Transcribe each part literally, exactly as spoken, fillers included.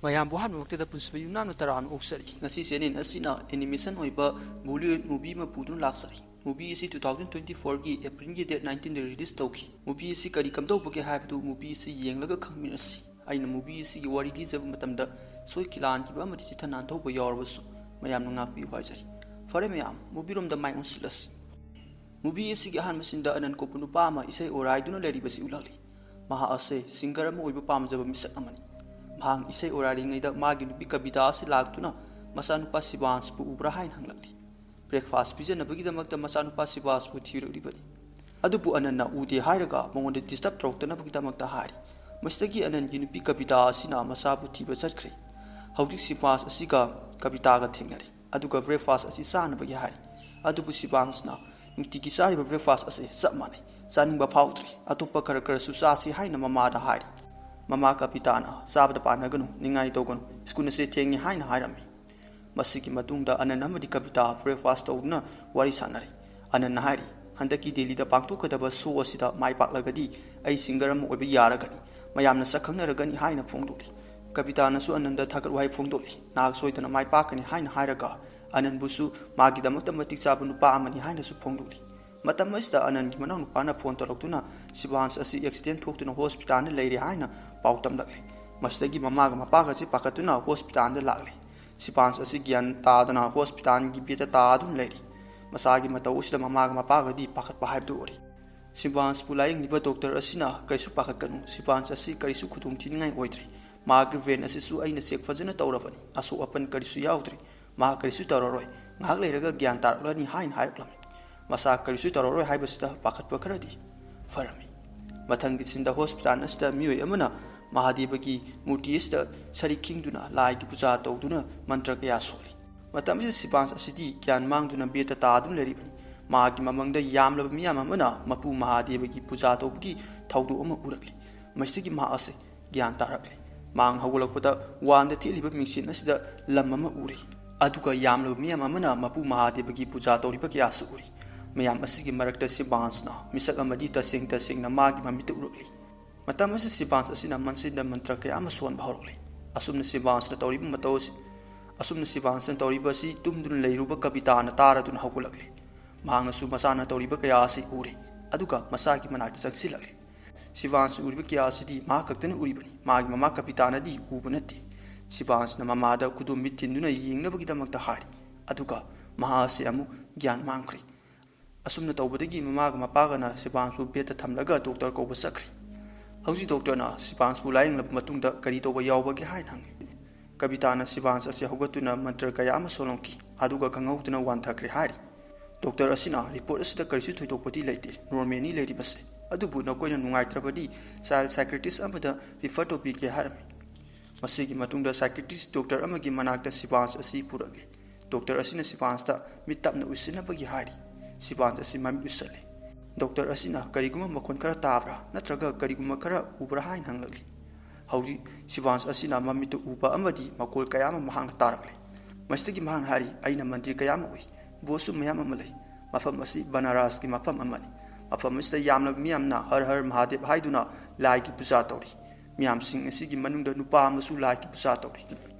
ꯃꯌꯥꯝꯕꯨ ꯑꯍꯥꯟꯕꯃꯛꯇꯗ ꯄꯨꯟꯁꯤꯕ ꯌꯨꯝꯅꯥꯝꯅ ꯇꯔꯥꯝꯅ ꯑꯣꯛꯆꯔꯤ꯫ ꯉꯁꯤ ꯆꯦꯅꯦꯜ ꯑꯁꯤꯅ ꯑꯦꯅꯤꯃꯦꯁꯟ ꯑꯣꯏꯕ ꯕꯣꯂꯤꯋꯨꯗ ꯃꯨꯚꯤ ꯑꯃ ꯄꯨꯗꯨꯅ ꯂꯥꯛꯆꯔꯤ꯫ ꯃꯨꯚꯤ ꯑꯁꯤ ꯇꯨ ꯊꯥꯎꯖꯟ ꯇ꯭ꯋꯦꯟꯇꯤ ꯐꯣꯔꯒꯤ ꯑꯦꯄ꯭ꯔꯤꯜꯒꯤ ꯗꯦꯠ ꯅꯥꯏꯟꯇꯤꯟꯗ ꯔꯤꯂꯤꯁ ꯇꯧꯈꯤ꯫ ꯃꯨꯚꯤ ꯑꯁꯤ ꯀꯔꯤ ꯀꯝꯗꯧꯕꯒꯦ ꯍꯥꯏꯕꯗꯨ ꯃꯨꯚꯤ ꯑꯁꯤ ꯌꯦꯡꯂꯒ ꯈꯪꯃꯤꯟꯅꯁꯤ꯫ ꯑꯩꯅ ꯃꯨꯚꯤ ꯑꯁꯤꯒꯤ ꯋꯥꯔꯤ ꯂꯤꯖꯕ ꯃꯇꯝꯗ ꯁꯣꯏ ꯀꯤꯂꯥꯟꯈꯤꯕ ꯑꯃꯗꯤ ꯆꯤꯊ ꯅꯥꯟꯊꯧꯕ ꯌꯥꯎꯔꯕꯁꯨ ꯃꯌꯥꯝꯅ ꯉꯥꯛꯄꯤꯌꯨ ꯍꯥꯏꯖꯔꯤ꯫ ꯐꯔꯦ ꯃꯌꯥꯝ, ꯃꯨꯚꯤꯔꯣꯝꯗ ꯃꯥꯏ ꯑꯣꯟꯁꯤꯜꯂꯁꯤ꯫ ꯃꯨꯚꯤ ꯑꯁꯤꯒꯤ ꯑꯍꯥꯟꯕ ꯁꯤꯟꯗ ꯑꯅꯟ ꯀꯧꯕ ꯅꯨꯄꯥ ꯑꯃ ꯏꯁꯩ ꯑꯣꯔꯥꯏꯗꯨꯅ ꯂꯩꯔꯤꯕꯁꯤ ꯎꯠꯂꯛꯂꯤ꯫ ꯃꯍꯥꯛ ꯑꯁꯦ ꯁꯤꯡꯒꯔ ꯑꯃ ꯑꯣꯏꯕ ꯄꯥꯝꯖꯕ ꯃꯤꯁꯛ ꯑꯃꯅꯤ꯫ ꯃꯍꯥꯛ ꯏꯁꯩ ꯑꯣꯔꯥꯏꯔꯤꯉꯩꯗ ꯃꯥꯒꯤ ꯅꯨꯄꯤ ꯀꯕꯤꯇꯥ ꯑꯁꯤ ꯂꯥꯛꯇꯨꯅ ꯃꯆꯥꯅꯨꯄꯥ ꯁꯤꯕꯥꯟꯁꯄꯨ ꯎꯕ꯭ꯔꯥ ꯍꯥꯏꯅ ꯍꯪꯂꯛꯂꯤ꯫ ꯕ꯭ꯔꯦꯛꯐꯥꯁ ꯄꯤꯖꯅꯕꯒꯤꯗꯃꯛꯇ ꯃꯆꯥꯅꯨꯄꯥ ꯁꯤꯕꯥꯟꯁꯄꯨ ꯊꯤꯔꯛꯂꯤꯕꯅꯤ꯫ ꯑꯗꯨꯕꯨ ꯑꯅꯟꯅ ꯎꯗꯦ ꯍꯥꯏꯔꯒ ꯃꯉꯣꯟꯗ ꯗꯤꯁꯇꯔꯕ ꯇꯧꯔꯛꯇꯅꯕꯒꯤꯗꯃꯛꯇ ꯍꯥꯏꯔꯤ꯫ ꯃꯁꯤꯗꯒꯤ ꯑꯅꯟꯒꯤ ꯅꯨꯄꯤ ꯀꯕꯤꯇꯥ ꯑꯁꯤꯅ ꯃꯆꯥꯕꯨ ꯊꯤꯕ ꯆꯠꯈ꯭ꯔꯦ꯫ ꯍꯧꯖꯤꯛ ꯁꯤꯕꯥꯟꯁ ꯑꯁꯤꯒ ꯀꯕꯤꯇꯥꯒ ꯊꯦꯡꯅꯔꯦ꯫ ꯑꯗꯨꯒ ꯕ꯭ꯔꯦꯛꯐꯥꯁ ꯑꯁꯤ ꯆꯥꯅꯕꯒꯤ ꯍꯥꯏꯔꯤ꯫ ꯑꯗꯨꯕꯨ ꯁꯤꯕꯥꯟꯁꯅ ꯅꯨꯡꯇꯤꯒꯤ ꯆꯥꯔꯤꯕ ꯕ꯭ꯔꯦꯛꯐꯥꯁ ꯑꯁꯤ ꯆꯞ ꯃꯥꯟꯅꯩ, ꯆꯥꯅꯤꯡꯕ ꯐꯥꯎꯗ꯭ꯔꯤ, ꯑꯇꯣꯞꯄ ꯈꯔ ꯈꯔꯁꯨ ꯆꯥꯁꯤ ꯍꯥꯏꯅ ꯃꯃꯥꯗ ꯍꯥꯏꯔꯤ꯫ ꯃꯃꯥ ꯀꯕꯤꯇꯥꯅ, "ꯆꯥꯕꯗ ꯄꯥꯟꯅꯒꯅꯨ, ꯅꯤꯡꯉꯥꯏ ꯇꯧꯒꯅꯨ, ꯁ꯭ꯀꯨꯜ ꯑꯁꯤ ꯊꯦꯡꯉꯤ" ꯍꯥꯏꯅ ꯍꯥꯏꯔꯝꯃꯤ꯫ ꯃꯁꯤꯒꯤ ꯃꯇꯨꯡꯗ ꯑꯅꯟ ꯑꯃꯗꯤ ꯀꯕꯤꯇꯥ ꯕ꯭ꯔꯦꯛꯐꯥꯁ ꯇꯧꯗꯨꯅ ꯋꯥꯔꯤ ꯁꯥꯟꯅꯔꯤ꯫ ꯑꯅꯟꯅ ꯍꯥꯏꯔꯤ, "ꯍꯟꯗꯛꯀꯤ ꯗꯦꯜꯂꯤꯗ ꯄꯥꯡꯊꯣꯛꯀꯗꯕ ꯁꯣ ꯑꯁꯤꯗ ꯃꯥꯏ ꯄꯥꯛꯂꯒꯗꯤ ꯑꯩ ꯁꯤꯡꯒꯔ ꯑꯃ ꯑꯣꯏꯕ ꯌꯥꯔꯒꯅꯤ, ꯃꯌꯥꯝꯅ ꯁꯛ ꯈꯪꯅꯔꯒꯅꯤ" ꯍꯥꯏꯅ ꯐꯣꯡꯗꯣꯛꯂꯤ꯫ ꯀꯕꯤꯇꯥꯅꯁꯨ ꯑꯅꯟꯗ ꯊꯥꯒꯠ ꯋꯥꯍꯩ ꯐꯣꯡꯗꯣꯛꯂꯤ꯫ "ꯅꯍꯥꯛ ꯁꯣꯏꯗꯅ ꯃꯥꯏ ꯄꯥꯛꯀꯅꯤ" ꯍꯥꯏꯅ ꯍꯥꯏꯔꯒ ꯑꯅꯟꯕꯨꯁꯨ ꯃꯥꯒꯤꯗꯃꯛꯇ ꯃꯇꯤꯛ ꯆꯥꯕ ꯅꯨꯄꯥ ꯑꯃꯅꯤ ꯍꯥꯏꯅꯁꯨ ꯐꯣꯡꯗꯣꯛꯂꯤ꯫ ꯃꯇꯝ ꯑꯁꯤꯗ ꯑꯅꯟꯒꯤ ꯃꯅꯥꯎꯅꯨꯄꯥꯅ ꯐꯣꯟ ꯇꯧꯔꯛꯇꯨꯅ ꯁꯤꯕꯥꯟꯁ ꯑꯁꯤ ꯑꯦꯛꯁꯤꯗꯦꯟ ꯊꯣꯛꯇꯨꯅ ꯍꯣꯁꯄꯤꯇꯥꯜꯗ ꯂꯩꯔꯦ ꯍꯥꯏꯅ ꯄꯥꯎ ꯇꯝꯂꯛꯂꯤ꯫ ꯃꯁꯤꯗꯒꯤ ꯃꯃꯥꯒ ꯃꯄꯥꯒꯁꯤ ꯄꯥꯈꯠꯇꯨꯅ ꯍꯣꯁꯄꯤꯇꯥꯜꯗ ꯂꯥꯛꯂꯤ꯫ ꯁꯤꯕꯥꯟꯁ ꯑꯁꯤ ꯒ꯭ꯌꯥꯟ ꯇꯥꯗꯅ ꯍꯣꯁꯄꯤꯇꯥꯜꯒꯤ ꯕꯦꯗꯇ ꯇꯥꯗꯨꯅ ꯂꯩꯔꯤ꯫ ꯃꯆꯥꯒꯤ ꯃꯇꯧ ꯑꯁꯤꯗ ꯃꯃꯥꯒ ꯃꯄꯥꯒꯗꯤ ꯄꯥꯈꯠꯄ ꯍꯥꯏꯕꯗꯨ ꯑꯣꯏꯔꯤ꯫ ꯁꯤꯕꯥꯟꯁꯄꯨ ꯂꯥꯌꯦꯡꯂꯤꯕ ꯗꯣꯛꯇꯔ ꯑꯁꯤꯅ, "ꯀꯔꯤꯁꯨ ꯄꯥꯈꯠꯀꯅꯨ, ꯁꯤꯕꯥꯟꯁ ꯑꯁꯤ ꯀꯔꯤꯁꯨ ꯈꯨꯗꯣꯡ ꯊꯤꯅꯤꯡꯉꯥꯏ ꯑꯣꯏꯗ꯭ꯔꯤ꯫ ꯃꯍꯥꯛꯀꯤ ꯕ꯭ꯔꯦꯟ ꯑꯁꯤꯁꯨ ꯑꯩꯅ ꯆꯦꯛ ꯐꯖꯅ ꯇꯧꯔꯕꯅꯤ, ꯑꯁꯣꯛ ꯑꯄꯟ ꯀꯔꯤꯁꯨ ꯌꯥꯎꯗ꯭ꯔꯤ꯫ ꯃꯍꯥꯛ ꯀꯔꯤꯁꯨ ꯇꯧꯔꯔꯣꯏ, ꯉꯥꯏꯍꯥꯛ ꯂꯩꯔꯒ ꯒ꯭ꯌꯥꯟ ꯇꯥꯔꯛꯂꯅꯤ" ꯍꯥꯏꯅ ꯍꯥꯏꯔꯛꯂꯝꯃꯤ꯫ ꯃꯁꯥ ꯀꯔꯤꯁꯨ ꯇꯧꯔꯔꯣꯏ ꯍꯥꯏꯕꯁꯤꯗ ꯄꯥꯈꯠꯄ ꯈꯔꯗꯤ ꯐꯔꯝꯃꯤ꯫ ꯃꯊꯪꯒꯤ ꯁꯤꯟꯗ ꯍꯣꯁꯄꯤꯇꯥꯜ ꯑꯁꯤꯗ ꯃꯤꯑꯣꯏ ꯑꯃꯅ ꯃꯍꯥꯗꯦꯕꯒꯤ ꯃꯨꯔꯇꯤ ꯑꯁꯤꯗ ꯁꯔꯤꯛ ꯈꯤꯡꯗꯨꯅ ꯂꯥꯏꯒꯤ ꯄꯨꯖꯥ ꯇꯧꯗꯨꯅ ꯃꯟꯇ꯭ꯔ ꯀꯌꯥ ꯁꯣꯜꯂꯤ꯫ ꯃꯇꯝꯁꯤꯗ ꯁꯤꯕꯥꯟꯁ ꯑꯁꯤꯗꯤ ꯒ꯭ꯌꯥꯟ ꯃꯥꯡꯗꯨꯅ ꯕꯦꯗꯇ ꯇꯥꯗꯨꯅ ꯂꯩꯔꯤꯕꯅꯤ꯫ ꯃꯍꯥꯛꯀꯤ ꯃꯃꯪꯗ ꯌꯥꯝꯂꯕ ꯃꯤꯌꯥꯝ ꯑꯃꯅ ꯃꯄꯨ ꯃꯍꯥꯗꯦꯕꯒꯤ ꯄꯨꯖꯥ ꯇꯧꯕꯒꯤ ꯊꯧꯗꯣꯛ ꯑꯃ ꯎꯔꯛꯂꯤ꯫ ꯃꯁꯤꯗꯒꯤ ꯃꯍꯥꯛ ꯑꯁꯤ ꯒ꯭ꯌꯥꯟ ꯇꯥꯔꯛꯂꯦ꯫ ꯃꯍꯥꯛ ꯍꯧꯒꯠꯂꯛꯄꯗ ꯋꯥꯟꯗ ꯊꯦꯠꯂꯤꯕ ꯃꯤꯡꯁꯦꯟ ꯑꯁꯤꯗ ꯂꯝ ꯑꯃ ꯎꯔꯦ꯫ ꯑꯗꯨꯒ ꯌꯥꯝꯂꯕ ꯃꯤꯌꯥꯝ ꯑꯃꯅ ꯃꯄꯨ ꯃꯍꯥꯗꯦꯕꯒꯤ ꯄꯨꯖꯥ ꯇꯧꯔꯤꯕ ꯀꯌꯥꯁꯨ ꯎꯔꯤ꯫ ꯃꯌꯥꯝ ꯑꯁꯤꯒꯤ ꯃꯔꯛꯇ ꯁꯤꯕꯥꯟꯁꯅ ꯃꯤꯁꯛ ꯑꯃꯗꯤ ꯇꯁꯦꯡ ꯇꯁꯦꯡꯅ ꯃꯥꯒꯤ ꯃꯃꯤꯠꯇ ꯎꯔꯛꯂꯤ꯫ ꯃꯇꯝ ꯑꯁꯤꯗ ꯁꯤꯕꯥꯟꯁ ꯑꯁꯤꯅ ꯃꯟꯁꯤꯟꯗ ꯃꯟꯇ꯭ꯔ ꯀꯌꯥ ꯑꯃ ꯁꯣꯟꯕ ꯍꯧꯔꯛꯂꯤ꯫ ꯑꯁꯨꯝꯅ ꯁꯤꯕꯥꯟꯁꯅ ꯇꯧꯔꯤꯕ ꯃꯇꯧ ꯑꯁꯤ, ꯑꯁꯨꯝꯅ ꯁꯤꯕꯥꯟꯁꯅ ꯇꯧꯔꯤꯕ ꯑꯁꯤ ꯇꯨꯝꯗꯨꯅ ꯂꯩꯔꯨꯕ ꯀꯕꯤꯇꯥꯅ ꯇꯥꯔꯗꯨꯅ ꯍꯧꯒꯠꯂꯛꯂꯦ꯫ ꯃꯍꯥꯛꯅꯁꯨ ꯃꯆꯥꯅ ꯇꯧꯔꯤꯕ ꯀꯌꯥ ꯑꯁꯤ ꯎꯔꯦ, ꯑꯗꯨꯒ ꯃꯆꯥꯒꯤ ꯃꯅꯥꯛꯇ ꯆꯪꯁꯤꯜꯂꯛꯂꯦ꯫ ꯁꯤꯕꯥꯟꯁ ꯎꯔꯤꯕ ꯀꯌꯥ ꯑꯁꯤꯗꯤ ꯃꯍꯥꯛ ꯈꯛꯇꯅ ꯎꯔꯤꯕꯅꯤ, ꯃꯥꯒꯤ ꯃꯃꯥ ꯀꯕꯤꯇꯥꯅꯗꯤ ꯎꯕ ꯅꯠꯇꯦ꯫ ꯁꯤꯕꯥꯟꯁꯅ ꯃꯃꯥꯗ ꯈꯨꯗꯣꯝꯕꯤꯠ ꯊꯤꯟꯗꯨꯅ ꯌꯦꯡꯅꯕꯒꯤꯗꯃꯛꯇ ꯍꯥꯏꯔꯤ, ꯑꯗꯨꯒ ꯃꯍꯥꯛ ꯑꯁꯤ ꯑꯃꯨꯛ ꯒ꯭ꯌꯥꯟ ꯃꯥꯡꯈ꯭ꯔꯦ꯫ ꯑꯁꯨꯝꯅ ꯇꯧꯕꯗꯒꯤ ꯃꯃꯥꯒ ꯃꯄꯥꯒꯅ ꯁꯤꯕꯥꯟꯁꯄꯨ ꯕꯦꯗꯇ ꯊꯝꯂꯒ ꯗꯣꯛꯇꯔ ꯀꯧꯕ ꯆꯠꯈ꯭ꯔꯦ꯫ ꯍꯧꯖꯤꯛ ꯗꯣꯛꯇꯔꯅ ꯁꯤꯕꯥꯟꯁꯄꯨ ꯂꯥꯌꯦꯡꯂꯕ ꯃꯇꯨꯡꯗ ꯀꯔꯤ ꯇꯧꯕ ꯌꯥꯎꯕꯒꯦ ꯍꯥꯏꯅ ꯍꯪꯉꯤ꯫ ꯀꯕꯤꯇꯥꯅ ꯁꯤꯕꯥꯟꯁ ꯑꯁꯤ ꯍꯧꯒꯠꯇꯨꯅ ꯃꯟꯇ꯭ꯔ ꯀꯌꯥ ꯑꯃ ꯁꯣꯜꯂꯝꯈꯤ, ꯑꯗꯨꯒ ꯈꯪꯍꯧꯗꯅ ꯋꯥꯟꯊꯈ꯭ꯔꯦ ꯍꯥꯏꯔꯤ꯫ ꯗꯣꯛꯇꯔ ꯑꯁꯤꯅ ꯔꯤꯄꯣꯔꯠ ꯑꯁꯤꯗ ꯀꯔꯤꯁꯨ ꯊꯣꯏꯗꯣꯛꯄꯗꯤ ꯂꯩꯇꯦ, ꯅꯣꯔꯃꯦꯜꯅꯤ ꯂꯩꯔꯤꯕꯁꯦ, ꯑꯗꯨꯕꯨ ꯅꯈꯣꯏꯅ ꯅꯨꯡꯉꯥꯏꯇ꯭ꯔꯕꯗꯤ ꯆꯥꯏꯜ ꯁꯥꯏꯀ꯭ꯔꯤꯇꯤꯁ ꯑꯃꯗ ꯔꯤꯐꯔ ꯇꯧꯕꯤꯒꯦ ꯍꯥꯏꯔꯝꯃꯤ꯫ ꯃꯁꯤꯒꯤ ꯃꯇꯨꯡꯗ ꯁꯥꯏꯀ꯭ꯔꯤꯇꯤꯁ ꯗꯣꯛꯇꯔ ꯑꯃꯒꯤ ꯃꯅꯥꯛꯇ ꯁꯤꯕꯥꯟꯁ ꯑꯁꯤ ꯄꯨꯔꯛꯂꯦ꯫ ꯗꯣꯛꯇꯔ ꯑꯁꯤꯅ ꯁꯤꯕꯥꯟꯁꯇ ꯃꯤꯠ ꯇꯞꯅ ꯎꯏꯁꯤꯟꯅꯕꯒꯤ ꯍꯥꯏꯔꯤ꯫ ꯁꯤꯕꯥꯟꯁ ꯑꯁꯤ ꯃꯃꯤꯠ ꯎꯏꯁꯜꯂꯦ꯫ ꯗꯣꯛꯇꯔ ꯑꯁꯤꯅ ꯀꯔꯤꯒꯨꯝꯕ ꯃꯈꯣꯟ ꯈꯔ ꯇꯥꯕ꯭ꯔꯥ ꯅꯠꯇ꯭ꯔꯒ ꯀꯔꯤꯒꯨꯝꯕ ꯈꯔ ꯎꯕ꯭ꯔꯥ ꯍꯥꯏꯅ ꯍꯪꯂꯛꯂꯤ꯫ ꯍꯧꯖꯤꯛ ꯁꯤꯕꯥꯟꯁ ꯑꯁꯤꯅ ꯃꯃꯤꯠꯇ ꯎꯕ ꯑꯃꯗꯤ ꯃꯈꯣꯜ ꯀꯌꯥ ꯑꯃ ꯃꯍꯥꯛꯅ ꯇꯥꯔꯛꯂꯦ꯫ ꯃꯁꯤꯗꯒꯤ ꯃꯍꯥꯛꯅ ꯍꯥꯏꯔꯤ, "ꯑꯩꯅ ꯃꯟꯗꯤꯔ ꯀꯌꯥ ꯑꯃ ꯎꯏ, ꯕꯣꯠꯁꯨ ꯃꯌꯥꯝ ꯑꯃ ꯂꯩ꯫ ꯃꯐꯝ ꯑꯁꯤ ꯕꯅꯥꯔꯥꯁꯀꯤ ꯃꯐꯝ ꯑꯃꯅꯤ꯫ ꯃꯐꯝ ꯑꯁꯤꯗ ꯌꯥꯝꯅ ꯃꯤꯌꯥꯝꯅ ꯍꯔ ꯍꯔ ꯃꯍꯥꯗꯦꯕ ꯍꯥꯏꯗꯨꯅ ꯂꯥꯏꯒꯤ ꯄꯨꯖꯥ ꯇꯧꯔꯤ꯫ ꯃꯤꯌꯥꯝꯁꯤꯡ ꯑꯁꯤꯒꯤ ꯃꯅꯨꯡꯗ ꯅꯨꯄꯥ ꯑꯃꯁꯨ ꯂꯥꯏꯒꯤ ꯄꯨꯖꯥ ꯇꯧꯔꯤ꯫"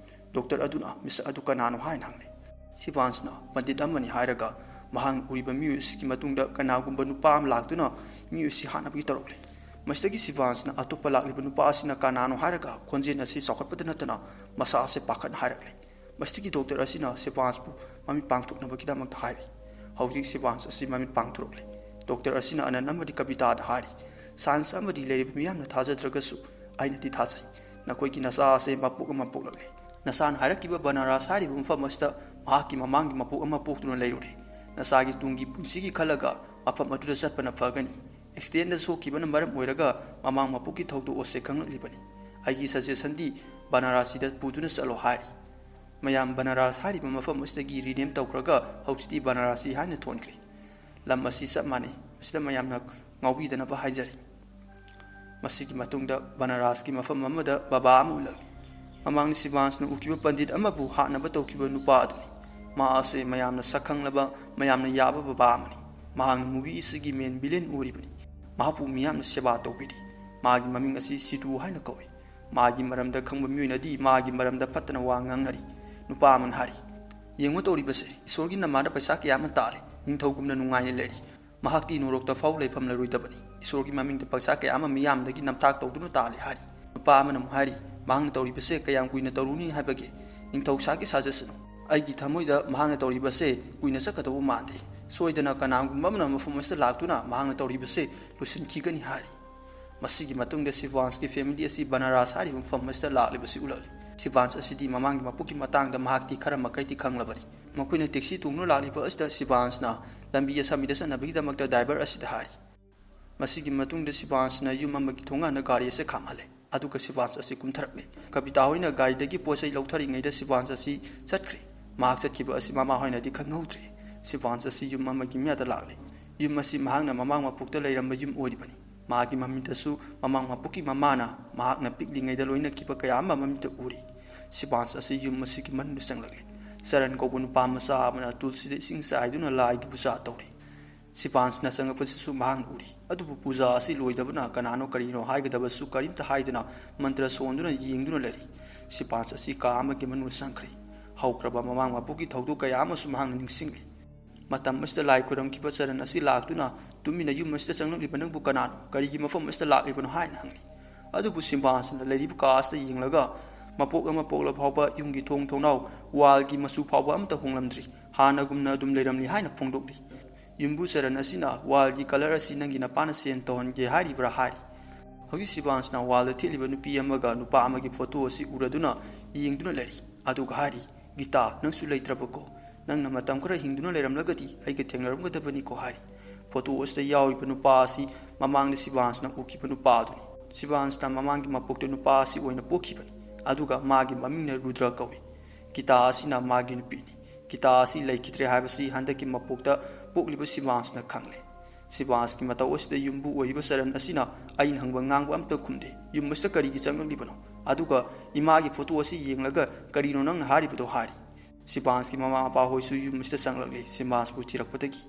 ꯗꯣꯛꯇꯔ ꯑꯗꯨꯅ ꯃꯤꯁꯛ ꯑꯗꯨ ꯀꯅꯥꯅꯣ ꯍꯥꯏꯅ ꯍꯪꯂꯦ꯫ ꯁꯤꯕꯥꯟꯁꯅ ꯄꯟꯗꯤꯠ ꯑꯃꯅꯤ ꯍꯥꯏꯔꯒ ꯃꯍꯥꯛꯅ ꯎꯔꯤꯕ ꯃꯤꯑꯣꯏ ꯑꯁꯤꯒꯤ ꯃꯇꯨꯡꯗ ꯀꯅꯥꯒꯨꯝꯕ ꯅꯨꯄꯥ ꯑꯃ ꯂꯥꯛꯇꯨꯅ ꯃꯤꯑꯣꯏ ꯑꯁꯤ ꯍꯥꯠꯅꯕꯒꯤ ꯇꯧꯔꯛꯂꯦ꯫ ꯃꯁꯤꯗꯒꯤ ꯁꯤꯕꯥꯟꯁꯅ ꯑꯇꯣꯞꯄ ꯂꯥꯛꯂꯤꯕ ꯅꯨꯄꯥ ꯑꯁꯤꯅ ꯀꯅꯥꯅꯣ ꯍꯥꯏꯔꯒ ꯈꯣꯟꯖꯦꯜ ꯑꯁꯤ ꯆꯥꯎꯈꯠꯄꯗ ꯅꯠꯇꯅ ꯃꯁꯥ ꯑꯁꯤ ꯄꯥꯈꯠꯅ ꯍꯥꯏꯔꯛꯂꯦ꯫ ꯃꯁꯤꯗꯒꯤ ꯗꯣꯛꯇꯔ ꯑꯁꯤꯅ ꯁꯤꯕꯥꯟꯁꯄꯨ ꯃꯃꯤꯠ ꯄꯥꯡꯊꯣꯛꯅꯕꯒꯤꯗꯃꯛꯇ ꯍꯥꯏꯔꯤ꯫ ꯍꯧꯖꯤꯛ ꯁꯤꯕꯥꯟꯁ ꯑꯁꯤ ꯃꯃꯤꯠ ꯄꯥꯡꯊꯣꯔꯛꯂꯦ꯫ ꯗꯣꯛꯇꯔ ꯑꯁꯤꯅ ꯑꯅꯟ ꯑꯃꯗꯤ ꯀꯕꯤꯇꯥꯗ ꯍꯥꯏꯔꯤ, "ꯁꯥꯏꯟꯁ ꯑꯃꯗꯤ ꯂꯩꯔꯤꯕ ꯃꯤꯌꯥꯝꯅ ꯊꯥꯖꯗ꯭ꯔꯒꯁꯨ ꯑꯩꯅꯗꯤ ꯊꯥꯖꯩ꯫ ꯅꯈꯣꯏꯒꯤ ꯅꯆꯥ ꯑꯁꯦ ꯃꯄꯣꯛ ꯑꯃ ꯄꯣꯛꯂꯛꯂꯦ꯫ ꯅꯆꯥꯅ ꯍꯥꯏꯔꯛꯈꯤꯕ ꯕꯅꯥꯔꯥꯁ ꯍꯥꯏꯔꯤꯕ ꯃꯐꯝ ꯑꯁꯤꯗ ꯃꯍꯥꯛꯀꯤ ꯃꯃꯥꯡꯒꯤ ꯃꯄꯣꯛ ꯑꯃ ꯄꯣꯛꯇꯨꯅ ꯂꯩꯔꯨꯔꯦ꯫ ꯅꯆꯥꯒꯤ ꯇꯨꯡꯒꯤ ꯄꯨꯟꯁꯤꯒꯤ ꯈꯜꯂꯒ ꯃꯐꯝ ꯑꯗꯨꯗ ꯆꯠꯄꯅ ꯐꯒꯅꯤ꯫ ꯑꯦꯛꯁꯤꯗꯦꯟꯗ ꯁꯣꯛꯈꯤꯕꯅ ꯃꯔꯝ ꯑꯣꯏꯔꯒ ꯃꯃꯥꯡ ꯃꯄꯣꯛꯀꯤ ꯊꯧꯗꯣꯛ ꯑꯁꯦ ꯈꯪꯂꯛꯂꯤꯕꯅꯤ꯫ ꯑꯩꯒꯤ ꯁꯖꯦꯁꯟꯗꯤ ꯕꯅꯥꯔꯥꯁꯤꯗ ꯄꯨꯗꯨꯅ ꯆꯠꯂꯣ" ꯍꯥꯏꯔꯤ꯫ ꯃꯌꯥꯝ ꯕꯅꯥꯔꯥꯁ ꯍꯥꯏꯔꯤꯕ ꯃꯐꯝ ꯑꯁꯤꯗꯒꯤ ꯔꯤꯅꯦꯝ ꯇꯧꯈ꯭ꯔꯒ ꯍꯧꯖꯤꯛꯇꯤ ꯕꯅꯥꯔꯥꯁꯤ ꯍꯥꯏꯅ ꯊꯣꯟꯈ꯭ꯔꯦ꯫ ꯂꯝ ꯑꯁꯤ ꯆꯞ ꯃꯥꯟꯅꯩ꯫ ꯃꯁꯤꯗ ꯃꯌꯥꯝꯅ ꯉꯥꯎꯕꯤꯗꯅꯕ ꯍꯥꯏꯖꯔꯤ꯫ ꯃꯁꯤꯒꯤ ꯃꯇꯨꯡꯗ ꯕꯅꯥꯔꯥꯁꯀꯤ ꯃꯐꯝ ꯑꯃꯗ ꯕꯕꯥ ꯑꯃ ꯎꯠꯂꯛꯂꯤ꯫ ꯃꯃꯥꯡꯗ ꯁꯤꯕꯥꯟꯁꯅ ꯎꯈꯤꯕ ꯄꯟꯗꯤꯠ ꯑꯃꯕꯨ ꯍꯥꯠꯅꯕ ꯇꯧꯈꯤꯕ ꯅꯨꯄꯥ ꯑꯗꯨꯅꯤ꯫ ꯃꯍꯥꯛ ꯑꯁꯤ ꯃꯌꯥꯝꯅ ꯁꯛ ꯈꯪꯂꯕ, ꯃꯌꯥꯝꯅ ꯌꯥꯕ ꯕꯕꯥ ꯑꯃꯅꯤ꯫ ꯃꯍꯥꯛꯅ ꯃꯨꯚꯤ ꯑꯁꯤꯒꯤ ꯃꯦꯟ ꯚꯤꯂꯦꯟ ꯑꯣꯏꯔꯤꯕꯅꯤ꯫ ꯃꯍꯥꯛꯄꯨ ꯃꯤꯌꯥꯝꯅ ꯁꯦꯕꯥ ꯇꯧꯕꯤꯔꯤ꯫ ꯃꯍꯥꯛꯀꯤ ꯃꯃꯤꯡ ꯑꯁꯤ ꯁꯤꯗꯨ ꯍꯥꯏꯅ ꯀꯧꯏ꯫ ꯃꯥꯒꯤ ꯃꯔꯝꯗ ꯈꯪꯕ ꯃꯤꯑꯣꯏꯅꯗꯤ ꯃꯥꯒꯤ ꯃꯔꯝꯗ ꯐꯠꯇꯅ ꯋꯥ ꯉꯥꯡꯅꯔꯤ꯫ ꯅꯨꯄꯥ ꯑꯃꯅ ꯍꯥꯏꯔꯤ, "ꯌꯦꯡꯉꯨ ꯇꯧꯔꯤꯕꯁꯦ, ꯏꯁꯣꯔꯒꯤ ꯅꯃꯥꯗ ꯄꯩꯁꯥ ꯀꯌꯥ ꯑꯃ ꯇꯥꯜꯂꯤ, ꯅꯤꯡꯊꯧꯒꯨꯝꯅ ꯅꯨꯡꯉꯥꯏꯅ ꯂꯩꯔꯤ꯫ ꯃꯍꯥꯛꯇꯤ ꯅꯣꯔꯣꯛꯇ ꯐꯥꯎ ꯂꯩꯐꯝ ꯂꯩꯔꯣꯏꯗꯕꯅꯤ꯫ ꯏꯁꯣꯔꯒꯤ ꯃꯃꯤꯡꯗ ꯄꯩꯁꯥ ꯀꯌꯥ ꯑꯃ ꯃꯤꯌꯥꯝꯗꯒꯤ ꯅꯝꯊꯥꯛ ꯇꯧꯗꯨꯅ ꯇꯥꯜꯂꯤ" ꯍꯥꯏꯔꯤ꯫ ꯅꯨꯄꯥ ꯑꯃꯅ ꯑꯃꯨꯛ ꯍꯥꯏꯔꯤ, "ꯃꯍꯥꯛꯅ ꯇꯧꯔꯤꯕꯁꯦ ꯀꯌꯥꯝ ꯀꯨꯏꯅ ꯇꯧꯔꯨꯅꯤ ꯍꯥꯏꯕꯒꯦ? ꯅꯤꯡꯊꯧ ꯁꯥꯒꯦ ꯁꯥꯖꯁꯅꯨ꯫ ꯑꯩꯒꯤ ꯊꯃꯣꯏꯗ ꯃꯍꯥꯛꯅ ꯇꯧꯔꯤꯕꯁꯦ ꯀꯨꯏꯅ ꯆꯠꯀꯗꯧꯕ ꯃꯥꯟꯗꯦ꯫ ꯁꯣꯏꯗꯅ ꯀꯅꯥꯒꯨꯝꯕ ꯑꯃꯅ ꯃꯐꯝ ꯑꯁꯤꯗ ꯂꯥꯛꯇꯨꯅ ꯃꯍꯥꯛꯅ ꯇꯧꯔꯤꯕꯁꯦ ꯂꯣꯏꯁꯤꯟꯈꯤꯒꯅꯤ" ꯍꯥꯏꯔꯤ꯫ ꯃꯁꯤꯒꯤ ꯃꯇꯨꯡꯗ ꯁꯤꯕꯥꯟꯁꯀꯤ ꯐꯦꯃꯤꯂꯤ ꯑꯁꯤ ꯕꯅꯥꯔꯥꯁ ꯍꯥꯏꯔꯤꯕ ꯃꯐꯝ ꯑꯁꯤꯗ ꯂꯥꯛꯂꯤꯕꯁꯤ ꯎꯠꯂꯛꯂꯤ꯫ ꯁꯤꯕꯥꯟꯁ ꯑꯁꯤꯗꯤ ꯃꯃꯥꯡꯒꯤ ꯃꯄꯣꯛꯀꯤ ꯃꯇꯥꯡꯗ ꯃꯍꯥꯛꯇꯤ ꯈꯔ ꯃꯈꯩꯗꯤ ꯈꯪꯂꯕꯅꯤ꯫ ꯃꯈꯣꯏꯅ ꯇꯦꯛꯁꯤ ꯇꯣꯡꯗꯨꯅ ꯂꯥꯛꯂꯤꯕ ꯑꯁꯤꯗ ꯁꯤꯕꯥꯟꯁꯅ ꯂꯝꯕꯤ ꯑꯁꯝꯕꯤꯗ ꯆꯠꯅꯕꯒꯤꯗꯃꯛꯇ ꯗ꯭ꯔꯥꯏꯚꯔ ꯑꯁꯤꯗ ꯍꯥꯏꯔꯤ꯫ ꯃꯁꯤꯒꯤ ꯃꯇꯨꯡꯗ ꯁꯤꯕꯥꯟꯁꯅ ꯌꯨꯝ ꯑꯃꯒꯤ ꯊꯣꯡꯒꯥꯟꯗ ꯒꯥꯔꯤ ꯑꯁꯤ ꯈꯥꯝꯍꯜꯂꯦ, ꯑꯗꯨꯒ ꯁꯤꯕꯥꯟꯁ ꯑꯁꯤ ꯀꯨꯝꯊꯔꯛꯂꯦ꯫ ꯀꯕꯤꯇꯥ ꯍꯣꯏꯅ ꯒꯥꯔꯤꯗꯒꯤ ꯄꯣꯠ ꯆꯩ ꯂꯧꯊꯔꯤꯉꯩꯗ ꯁꯤꯕꯥꯟꯁ ꯑꯁꯤ ꯆꯠꯈ꯭ꯔꯦ꯫ ꯃꯍꯥꯛ ꯆꯠꯈꯤꯕ ꯑꯁꯤ ꯃꯃꯥ ꯍꯣꯏꯅꯗꯤ ꯈꯪꯍꯧꯗ꯭ꯔꯦ꯫ ꯁꯤꯕꯥꯟꯁ ꯑꯁꯤ ꯌꯨꯝ ꯑꯃꯒꯤ ꯃꯌꯥꯗ ꯂꯥꯛꯂꯦ꯫ ꯌꯨꯝ ꯑꯁꯤ ꯃꯍꯥꯛꯅ ꯃꯃꯥꯡ ꯃꯄꯣꯛꯇ ꯂꯩꯔꯝꯕ ꯌꯨꯝ ꯑꯣꯏꯔꯤꯕꯅꯤ꯫ ꯃꯍꯥꯛꯀꯤ ꯃꯃꯤꯠꯇꯁꯨ ꯃꯃꯥꯡ ꯃꯄꯣꯛꯀꯤ ꯃꯃꯥꯅ ꯃꯍꯥꯛꯅ ꯄꯤꯛꯂꯤꯉꯩꯗ ꯂꯣꯏꯅꯈꯤꯕ ꯀꯌꯥ ꯑꯃ ꯃꯃꯤꯠꯇ ꯎꯔꯤ꯫ ꯁꯤꯕꯥꯟꯁ ꯑꯁꯤ ꯌꯨꯝ ꯑꯁꯤꯒꯤ ꯃꯅꯨꯡꯗ ꯆꯪꯂꯛꯂꯤ꯫ ꯆꯔꯟ ꯀꯧꯕ ꯅꯨꯄꯥ ꯃꯆꯥ ꯑꯃꯅ ꯇꯨꯜꯁꯤꯗ ꯏꯁꯤꯡ ꯆꯥꯏꯗꯨꯅ ꯂꯥꯏꯒꯤ ꯄꯨꯖꯥ ꯇꯧꯔꯤ꯫ ꯁꯤꯕꯥꯟꯁꯅ ꯆꯪꯂꯛꯄꯁꯤꯁꯨ ꯃꯍꯥꯛꯅ ꯎꯔꯤ꯫ ꯑꯗꯨꯕꯨ ꯄꯨꯖꯥ ꯑꯁꯤ ꯂꯣꯏꯗꯕꯅ ꯀꯅꯥꯅꯣ ꯀꯔꯤꯅꯣ ꯍꯥꯏꯒꯗꯕꯁꯨ ꯀꯔꯤꯝꯇ ꯍꯥꯏꯗꯅ ꯃꯟꯇ꯭ꯔ ꯁꯣꯟꯗꯨꯅ ꯌꯦꯡꯗꯨꯅ ꯂꯩꯔꯤ꯫ ꯁꯤꯕꯥꯟꯁ ꯑꯁꯤ ꯀꯥ ꯑꯃꯒꯤ ꯃꯅꯨꯡꯗ ꯆꯪꯈ꯭ꯔꯦ꯫ ꯍꯧꯈ꯭ꯔꯕ ꯃꯃꯥꯡ ꯃꯄꯣꯛꯀꯤ ꯊꯧꯗꯣꯛ ꯀꯌꯥ ꯑꯃꯁꯨ ꯃꯍꯥꯛꯅ ꯅꯤꯡꯁꯤꯡꯂꯤ꯫ ꯃꯇꯝ ꯑꯁꯤꯗ ꯂꯥꯏ ꯈꯨꯔꯨꯝꯈꯤꯕ ꯆꯔꯟ ꯑꯁꯤ ꯂꯥꯛꯇꯨꯅ, "ꯇꯨꯃꯤꯟꯅ ꯌꯨꯝ ꯑꯁꯤꯗ ꯆꯪꯂꯛꯂꯤꯕ ꯅꯪꯕꯨ ꯀꯅꯥꯅꯣ? ꯀꯔꯤꯒꯤ ꯃꯐꯝ ꯑꯁꯤꯗ ꯂꯥꯛꯂꯤꯕꯅꯣ?" ꯍꯥꯏꯅ ꯍꯪꯂꯤ꯫ ꯑꯗꯨꯕꯨ ꯁꯤꯝꯕꯥꯟꯁꯅ ꯂꯩꯔꯤꯕ ꯀꯥ ꯑꯁꯤꯗ ꯌꯦꯡꯂꯒ, ꯃꯄꯣꯛ ꯑꯃ ꯄꯣꯛꯂ ꯐꯥꯎꯕ ꯌꯨꯝꯒꯤ ꯊꯣꯡ ꯊꯣꯡꯅꯥꯎ, ꯋꯥꯜꯒꯤ ꯃꯆꯨ ꯐꯥꯎꯕ ꯑꯃꯠꯇ ꯍꯣꯡꯂꯝꯗ꯭ꯔꯤ꯫ ꯍꯥꯟꯅꯒꯨꯝꯅ ꯑꯗꯨꯝ ꯂꯩꯔꯝꯂꯤ ꯍꯥꯏꯅ ꯐꯣꯡꯗꯣꯛꯂꯤ꯫ ꯌꯨꯝꯕꯨ ꯆꯔꯟ ꯑꯁꯤꯅ ꯋꯥꯜꯒꯤ ꯀꯂꯔ ꯑꯁꯤ ꯅꯪꯒꯤ ꯅꯄꯥꯅ ꯁꯦꯟ ꯇꯧꯍꯟꯒꯦ ꯍꯥꯏꯔꯤꯕ꯭ꯔꯥ ꯍꯥꯏꯔꯤ꯫ ꯍꯧꯖꯤꯛ ꯁꯤꯕꯥꯟꯁꯅ ꯋꯥꯜꯗ ꯊꯦꯠꯂꯤꯕ ꯅꯨꯄꯤ ꯑꯃꯒ ꯅꯨꯄꯥ ꯑꯃꯒꯤ ꯐꯣꯇꯣ ꯑꯁꯤ ꯎꯔꯗꯨꯅ ꯌꯦꯡꯗꯨꯅ ꯂꯩꯔꯤ꯫ ꯑꯗꯨꯒ ꯍꯥꯏꯔꯤ, "ꯒꯤꯇꯥ, ꯅꯪꯁꯨ ꯂꯩꯇ꯭ꯔꯕꯀꯣ? ꯅꯪꯅ ꯃꯇꯝ ꯈꯔ ꯍꯤꯡꯗꯨꯅ ꯂꯩꯔꯝꯂꯒꯗꯤ ꯑꯩꯒ ꯊꯦꯡꯅꯔꯝꯒꯗꯕꯅꯤꯀꯣ" ꯍꯥꯏꯔꯤ꯫ ꯐꯣꯇꯣ ꯑꯁꯤꯗ ꯌꯥꯎꯔꯤꯕ ꯅꯨꯄꯥ ꯑꯁꯤ ꯃꯃꯥꯡꯗ ꯁꯤꯕꯥꯟꯁꯅ ꯎꯈꯤꯕ ꯅꯨꯄꯥ ꯑꯗꯨꯅꯤ꯫ ꯁꯤꯕꯥꯟꯁꯅ ꯃꯃꯥꯡꯒꯤ ꯃꯄꯣꯛꯇ ꯅꯨꯄꯥ ꯑꯁꯤ ꯑꯣꯏꯅ ꯄꯣꯛꯈꯤꯕꯅꯤ, ꯑꯗꯨꯒ ꯃꯥꯒꯤ ꯃꯃꯤꯡꯅ ꯔꯨꯗ꯭ꯔ ꯀꯧꯏ꯫ ꯒꯤꯇꯥ ꯑꯁꯤꯅ ꯃꯥꯒꯤ ꯅꯨꯄꯤꯅꯤ꯫ ꯒꯤꯇꯥ ꯑꯁꯤ ꯂꯩꯈꯤꯗ꯭ꯔꯦ ꯍꯥꯏꯕꯁꯤ ꯍꯟꯗꯛꯀꯤ ꯃꯄꯣꯛꯇ ꯄꯣꯛꯂꯤꯕ ꯁꯤꯕꯥꯟꯁꯅ ꯈꯪꯂꯦ꯫ ꯁꯤꯕꯥꯟꯁꯀꯤ ꯃꯇꯧ ꯑꯁꯤꯗ ꯌꯨꯝꯕꯨ ꯑꯣꯏꯔꯤꯕ ꯆꯔꯟ ꯑꯁꯤꯅ ꯑꯩꯅ ꯍꯪꯕ ꯉꯥꯡꯕ ꯑꯝꯇ ꯈꯨꯝꯗꯦ꯫ ꯌꯨꯝ ꯑꯁꯤꯗ ꯀꯔꯤꯒꯤ ꯆꯪꯂꯛꯂꯤꯕꯅꯣ? ꯑꯗꯨꯒ ꯏꯃꯥꯒꯤ ꯐꯣꯇꯣ ꯑꯁꯤ ꯌꯦꯡꯂꯒ ꯀꯔꯤꯅꯣ ꯅꯪꯅ ꯍꯥꯏꯔꯤꯕꯗꯣ ꯍꯥꯏꯔꯤ꯫ ꯁꯤꯕꯥꯟꯁꯀꯤ ꯃꯃꯥ ꯃꯄꯥ ꯍꯣꯏꯁꯨ ꯌꯨꯝ ꯑꯁꯤꯗ ꯆꯪꯂꯛꯂꯦ, ꯁꯤꯕꯥꯟꯁꯄꯨ ꯊꯤꯔꯛꯄꯗꯒꯤ꯫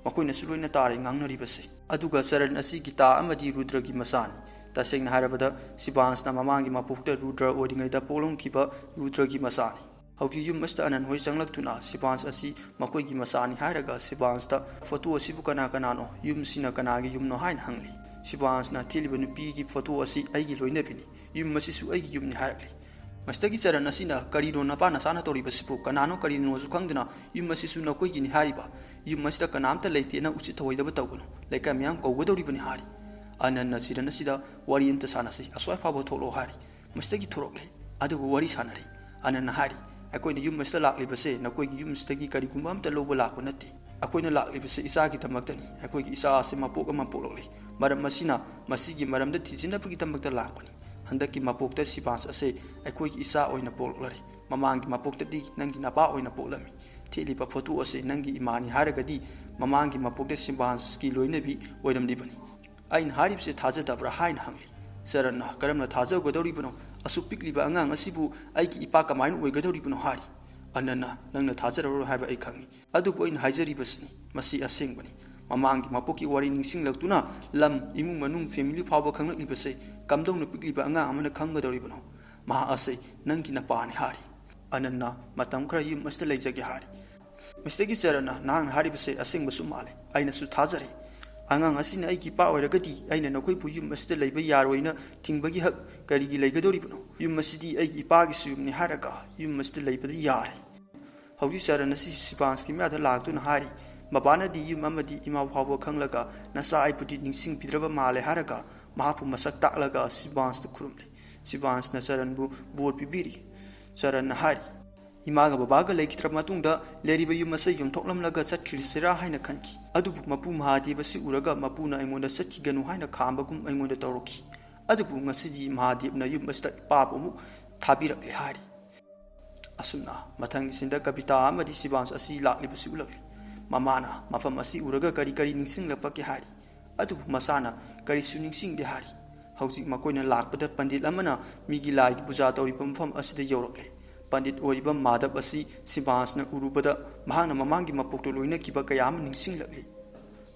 ꯃꯈꯣꯏꯅꯁꯨ ꯂꯣꯏꯅ ꯇꯥꯔꯦ ꯉꯥꯡꯅꯔꯤꯕꯁꯦ꯫ ꯑꯗꯨꯒ ꯆꯔꯟ ꯑꯁꯤ ꯒꯤꯇꯥ ꯑꯃꯗꯤ ꯔꯨꯗ꯭ꯔꯒꯤ ꯃꯆꯥꯅꯤ꯫ ꯇꯁꯦꯡꯅ ꯍꯥꯏꯔꯕꯗ, ꯁꯤꯕꯥꯟꯁꯅ ꯃꯃꯥꯡꯒꯤ ꯃꯄꯣꯛꯇ ꯔꯨꯗ꯭ꯔ ꯑꯣꯏꯔꯤꯉꯩꯗ ꯄꯣꯛꯂꯝꯈꯤꯕ ꯔꯨꯗ꯭ꯔꯒꯤ ꯃꯆꯥꯅꯤ꯫ ꯍꯧꯖꯤꯛ ꯌꯨꯝ ꯑꯁꯤꯗ ꯑꯅꯟ ꯍꯣꯏ ꯆꯪꯂꯛꯇꯨꯅ ꯁꯤꯕꯥꯟꯁ ꯑꯁꯤ ꯃꯈꯣꯏꯒꯤ ꯃꯆꯥꯅꯤ ꯍꯥꯏꯔꯒ ꯁꯤꯕꯥꯟꯁꯇ "ꯐꯣꯇꯣ ꯑꯁꯤꯕꯨ ꯀꯅꯥ ꯀꯅꯥꯅꯣ? ꯌꯨꯝꯁꯤꯅ ꯀꯅꯥꯒꯤ ꯌꯨꯝꯅꯣ?" ꯍꯥꯏꯅ ꯍꯪꯂꯤ꯫ ꯁꯤꯕꯥꯟꯁꯅ "ꯊꯦꯠꯂꯤꯕ ꯅꯨꯄꯤꯒꯤ ꯐꯣꯇꯣ ꯑꯁꯤ ꯑꯩꯒꯤ ꯂꯣꯏꯅꯕꯤꯅꯤ꯫ ꯌꯨꯝ ꯑꯁꯤꯁꯨ ꯑꯩꯒꯤ ꯌꯨꯝꯅꯤ" ꯍꯥꯏꯔꯛꯂꯤ꯫ ꯃꯁꯤꯗꯒꯤ ꯆꯔꯟ ꯑꯁꯤꯅ "ꯀꯔꯤꯅꯣ ꯅꯄꯥ ꯅꯆꯥꯅ ꯇꯧꯔꯤꯕꯁꯤꯕꯨ? ꯀꯅꯥꯅꯣ ꯀꯔꯤꯅꯣꯁꯨ ꯈꯪꯗꯅ ꯌꯨꯝ ꯑꯁꯤꯁꯨ ꯅꯈꯣꯏꯒꯤꯅꯤ ꯍꯥꯏꯔꯤꯕ? ꯌꯨꯝ ꯑꯁꯤꯗ ꯀꯅꯥꯝꯇ ꯂꯩꯇꯦꯅ ꯎꯁꯤꯠ ꯊꯑꯣꯏꯗꯕ ꯇꯧꯒꯅꯨ꯫ ꯂꯩꯀꯥꯏ ꯃꯌꯥꯝ ꯀꯧꯒꯗꯧꯔꯤꯕꯅꯤ" ꯍꯥꯏꯔꯤ꯫ ꯑꯅꯟꯅ ꯆꯔꯟ ꯑꯁꯤꯗ "ꯋꯥꯔꯤ ꯑꯝꯇ ꯁꯥꯟꯅꯁꯤ, ꯑꯁ꯭ꯋꯥꯏ ꯐꯥꯎꯕ ꯊꯣꯛꯂꯛꯑꯣ" ꯍꯥꯏꯔꯤ꯫ ꯃꯁꯤꯗꯒꯤ ꯊꯣꯔꯛꯂꯦ꯫ ꯑꯗꯨꯕꯨ ꯋꯥꯔꯤ ꯁꯥꯟꯅꯔꯦ꯫ ꯑꯅꯟꯅ ꯍꯥꯏꯔꯤ, "ꯑꯩꯈꯣꯏꯅ ꯌꯨꯝ ꯑꯁꯤꯗ ꯂꯥꯛꯂꯤꯕꯁꯦ ꯅꯈꯣꯏꯒꯤ ꯌꯨꯝ ꯑꯁꯤꯗꯒꯤ ꯀꯔꯤꯒꯨꯝꯕ ꯑꯝꯇ ꯂꯧꯕ ꯂꯥꯛꯄ ꯅꯠꯇꯦ꯫ ꯑꯩꯈꯣꯏꯅ ꯂꯥꯛꯂꯤꯕꯁꯦ ꯏꯆꯥꯒꯤꯗꯃꯛꯇꯅꯤ꯫ ꯑꯩꯈꯣꯏꯒꯤ ꯏꯆꯥ ꯑꯁꯤ ꯃꯄꯣꯛ ꯑꯃ ꯄꯣꯛꯂꯛꯂꯤ꯫ ꯃꯔꯝ ꯑꯁꯤꯅ ꯃꯁꯤꯒꯤ ꯃꯔꯝꯗ ꯊꯤꯖꯤꯟꯅꯕꯒꯤꯗꯃꯛꯇ ꯂꯥꯛꯄꯅꯤ꯫ ꯍꯟꯗꯛꯀꯤ ꯃꯄꯣꯛꯇ ꯁꯤꯕꯥꯟꯁ ꯑꯁꯦ ꯑꯩꯈꯣꯏꯒꯤ ꯏꯆꯥ ꯑꯣꯏꯅ ꯄꯣꯛꯂꯛꯂꯔꯦ꯫ ꯃꯃꯥꯡꯒꯤ ꯃꯄꯣꯛꯇꯗꯤ ꯅꯪꯒꯤ ꯅꯄꯥ ꯑꯣꯏꯅ ꯄꯣꯛꯂꯝꯃꯤ꯫ ꯊꯦꯠꯂꯤꯕ ꯐꯣꯇꯣ ꯑꯁꯤ ꯅꯪꯒꯤ ꯏꯃꯥꯅꯤ ꯍꯥꯏꯔꯒꯗꯤ ꯃꯃꯥꯡꯒꯤ ꯃꯄꯣꯛꯇ ꯁꯤꯕꯥꯟꯁꯀꯤ ꯂꯣꯏꯅꯕꯤ ꯑꯣꯏꯔꯝꯂꯤꯕꯅꯤ꯫ ꯑꯩꯅ ꯍꯥꯏꯔꯤꯕꯁꯤ ꯊꯥꯖꯗꯕ꯭ꯔꯥ?" ꯍꯥꯏꯅ ꯍꯪꯂꯤ꯫ ꯆꯔꯟꯅ "ꯀꯔꯝꯅ ꯊꯥꯖꯒꯗꯧꯔꯤꯕꯅꯣ? ꯑꯁꯨꯛ ꯄꯤꯛꯂꯤꯕ ꯑꯉꯥꯡ ꯑꯁꯤꯕꯨ ꯑꯩꯒꯤ ꯏꯄꯥ ꯀꯃꯥꯏꯅ ꯑꯣꯏꯒꯗꯧꯔꯤꯕꯅꯣ?" ꯍꯥꯏꯔꯤ꯫ ꯑꯅꯟꯅ "ꯅꯪꯅ ꯊꯥꯖꯔꯔꯣꯏ ꯍꯥꯏꯕ ꯑꯩ ꯈꯪꯏ꯫ ꯑꯗꯨꯕꯨ ꯑꯩꯅ ꯍꯥꯏꯖꯔꯤꯕꯁꯤꯅꯤ, ꯃꯁꯤ ꯑꯁꯦꯡꯕꯅꯤ꯫ ꯃꯃꯥꯡꯒꯤ ꯃꯄꯣꯛꯀꯤ ꯋꯥꯔꯤ ꯅꯤꯡꯁꯤꯡꯂꯛꯇꯨꯅ ꯂꯝ, ꯏꯃꯨꯡ ꯃꯅꯨꯡ, ꯐꯦꯃꯤꯂꯤ ꯐꯥꯎꯕ ꯈꯪꯂꯛꯂꯤꯕꯁꯦ ꯀꯝꯗꯧꯅ ꯄꯤꯛꯂꯤꯕ ꯑꯉꯥꯡ ꯑꯃꯅ ꯈꯪꯒꯗꯧꯔꯤꯕꯅꯣ? ꯃꯍꯥꯛ ꯑꯁꯤ ꯅꯪꯒꯤ ꯅꯄꯥꯅꯤ" ꯍꯥꯏꯔꯤ꯫ ꯑꯅꯟꯅ "ꯃꯇꯝ ꯈꯔ ꯌꯨꯝ ꯑꯁꯤꯗ ꯂꯩꯖꯒꯦ" ꯍꯥꯏꯔꯤ꯫ ꯃꯁꯤꯗꯒꯤ ꯆꯔꯟꯅ "ꯅꯍꯥꯛꯅ ꯍꯥꯏꯔꯤꯕꯁꯦ ꯑꯁꯦꯡꯕꯁꯨ ꯃꯥꯜꯂꯦ꯫ ꯑꯩꯅꯁꯨ ꯊꯥꯖꯔꯦ꯫ ꯑꯉꯥꯡ ꯑꯁꯤꯅ ꯑꯩꯒꯤ ꯏꯄꯥ ꯑꯣꯏꯔꯒꯗꯤ ꯑꯩꯅ ꯅꯈꯣꯏꯕꯨ ꯌꯨꯝ ꯑꯁꯤꯗ ꯂꯩꯕ ꯌꯥꯔꯣꯏꯅ ꯊꯤꯡꯕꯒꯤ ꯍꯛ ꯀꯔꯤꯒꯤ ꯂꯩꯒꯗꯧꯔꯤꯕꯅꯣ? ꯌꯨꯝ ꯑꯁꯤꯗꯤ ꯑꯩꯒꯤ ꯏꯄꯥꯒꯤꯁꯨ ꯌꯨꯝꯅꯤ" ꯍꯥꯏꯔꯒ ꯌꯨꯝ ꯑꯁꯤꯗ ꯂꯩꯕꯗꯤ ꯌꯥꯔꯦ꯫ ꯍꯧꯖꯤꯛ ꯆꯔꯟ ꯑꯁꯤ ꯁꯤꯕꯥꯟꯁꯀꯤ ꯃꯌꯥꯗ ꯂꯥꯛꯇꯨꯅ ꯍꯥꯏꯔꯤ, "ꯃꯄꯥꯅꯗꯤ ꯌꯨꯝ ꯑꯃꯗꯤ ꯏꯃꯥ ꯐꯥꯎꯕ ꯈꯪꯂꯒ ꯅꯆꯥ ꯑꯩꯕꯨꯗꯤ ꯅꯤꯡꯁꯤꯡꯕꯤꯗ꯭ꯔꯕ ꯃꯥꯜꯂꯦ" ꯍꯥꯏꯔꯒ ꯃꯍꯥꯛꯄꯨ ꯃꯁꯛ ꯇꯥꯛꯂꯒ ꯁꯤꯕꯥꯟꯁꯇ ꯈꯨꯔꯨꯝꯂꯤ꯫ ꯁꯤꯕꯥꯟꯁꯅ ꯆꯔꯟꯕꯨ ꯕꯣꯔ ꯄꯤꯕꯤꯔꯤ꯫ ꯆꯔꯟꯅ ꯍꯥꯏꯔꯤ, "ꯏꯃꯥꯒ ꯕꯕꯥꯒ ꯂꯩꯈꯤꯗ꯭ꯔꯕ ꯃꯇꯨꯡꯗ ꯂꯩꯔꯤꯕ ꯌꯨꯝ ꯑꯁꯤ ꯌꯣꯟꯊꯣꯛꯂꯝꯂꯒ ꯆꯠꯈꯤꯔꯁꯤꯔꯥ ꯍꯥꯏꯅ ꯈꯟꯈꯤ꯫ ꯑꯗꯨꯕꯨ ꯃꯄꯨ ꯃꯍꯥꯗꯦꯕ ꯑꯁꯤ ꯎꯔꯒ ꯃꯄꯨꯅ ꯑꯩꯉꯣꯟꯗ ꯆꯠꯈꯤꯒꯅꯨ ꯍꯥꯏꯅ ꯈꯥꯝꯕꯒꯨꯝ ꯑꯩꯉꯣꯟꯗ ꯇꯧꯔꯛꯈꯤ꯫ ꯑꯗꯨꯕꯨ ꯉꯁꯤꯗꯤ ꯃꯍꯥꯗꯦꯕꯅ ꯌꯨꯝ ꯑꯁꯤꯗ ꯏꯄꯥꯕꯨ ꯑꯃꯨꯛ ꯊꯥꯕꯤꯔꯛꯂꯦ" ꯍꯥꯏꯔꯤ꯫ ꯑꯁꯨꯝꯅ ꯃꯊꯪꯒꯤ ꯁꯤꯟꯗ ꯀꯕꯤꯇꯥ ꯑꯃꯗꯤ ꯁꯤꯕꯥꯟꯁ ꯑꯁꯤ ꯂꯥꯛꯂꯤꯕꯁꯤ ꯎꯠꯂꯛꯂꯤ꯫ ꯃꯃꯥꯅ ꯃꯐꯝ ꯑꯁꯤ ꯎꯔꯒ ꯀꯔꯤ ꯀꯔꯤ ꯅꯤꯡꯁꯤꯡꯂꯛꯄꯒꯦ ꯍꯥꯏꯔꯤ꯫ ꯑꯗꯨꯕꯨ ꯃꯆꯥꯅ ꯀꯔꯤꯁꯨ ꯅꯤꯡꯁꯤꯡꯗꯦ ꯍꯥꯏꯔꯤ꯫ ꯍꯧꯖꯤꯛ ꯃꯈꯣꯏꯅ ꯂꯥꯛꯄꯗ ꯄꯟꯗꯤꯠ ꯑꯃꯅ ꯃꯤꯒꯤ ꯂꯥꯏꯒꯤ ꯄꯨꯖꯥ ꯇꯧꯔꯤꯕ ꯃꯐꯝ ꯑꯁꯤꯗ ꯌꯧꯔꯛꯂꯦ꯫ ꯄꯟꯗꯤꯠ ꯑꯣꯏꯔꯤꯕ ꯃꯥꯙꯕ ꯑꯁꯤ ꯁꯤꯕꯥꯟꯁꯅ ꯎꯔꯨꯕꯗ ꯃꯍꯥꯛꯅ ꯃꯃꯥꯡꯒꯤ ꯃꯄꯣꯛꯇ ꯂꯣꯏꯅꯈꯤꯕ ꯀꯌꯥ ꯑꯃ ꯅꯤꯡꯁꯤꯡꯂꯛꯂꯤ꯫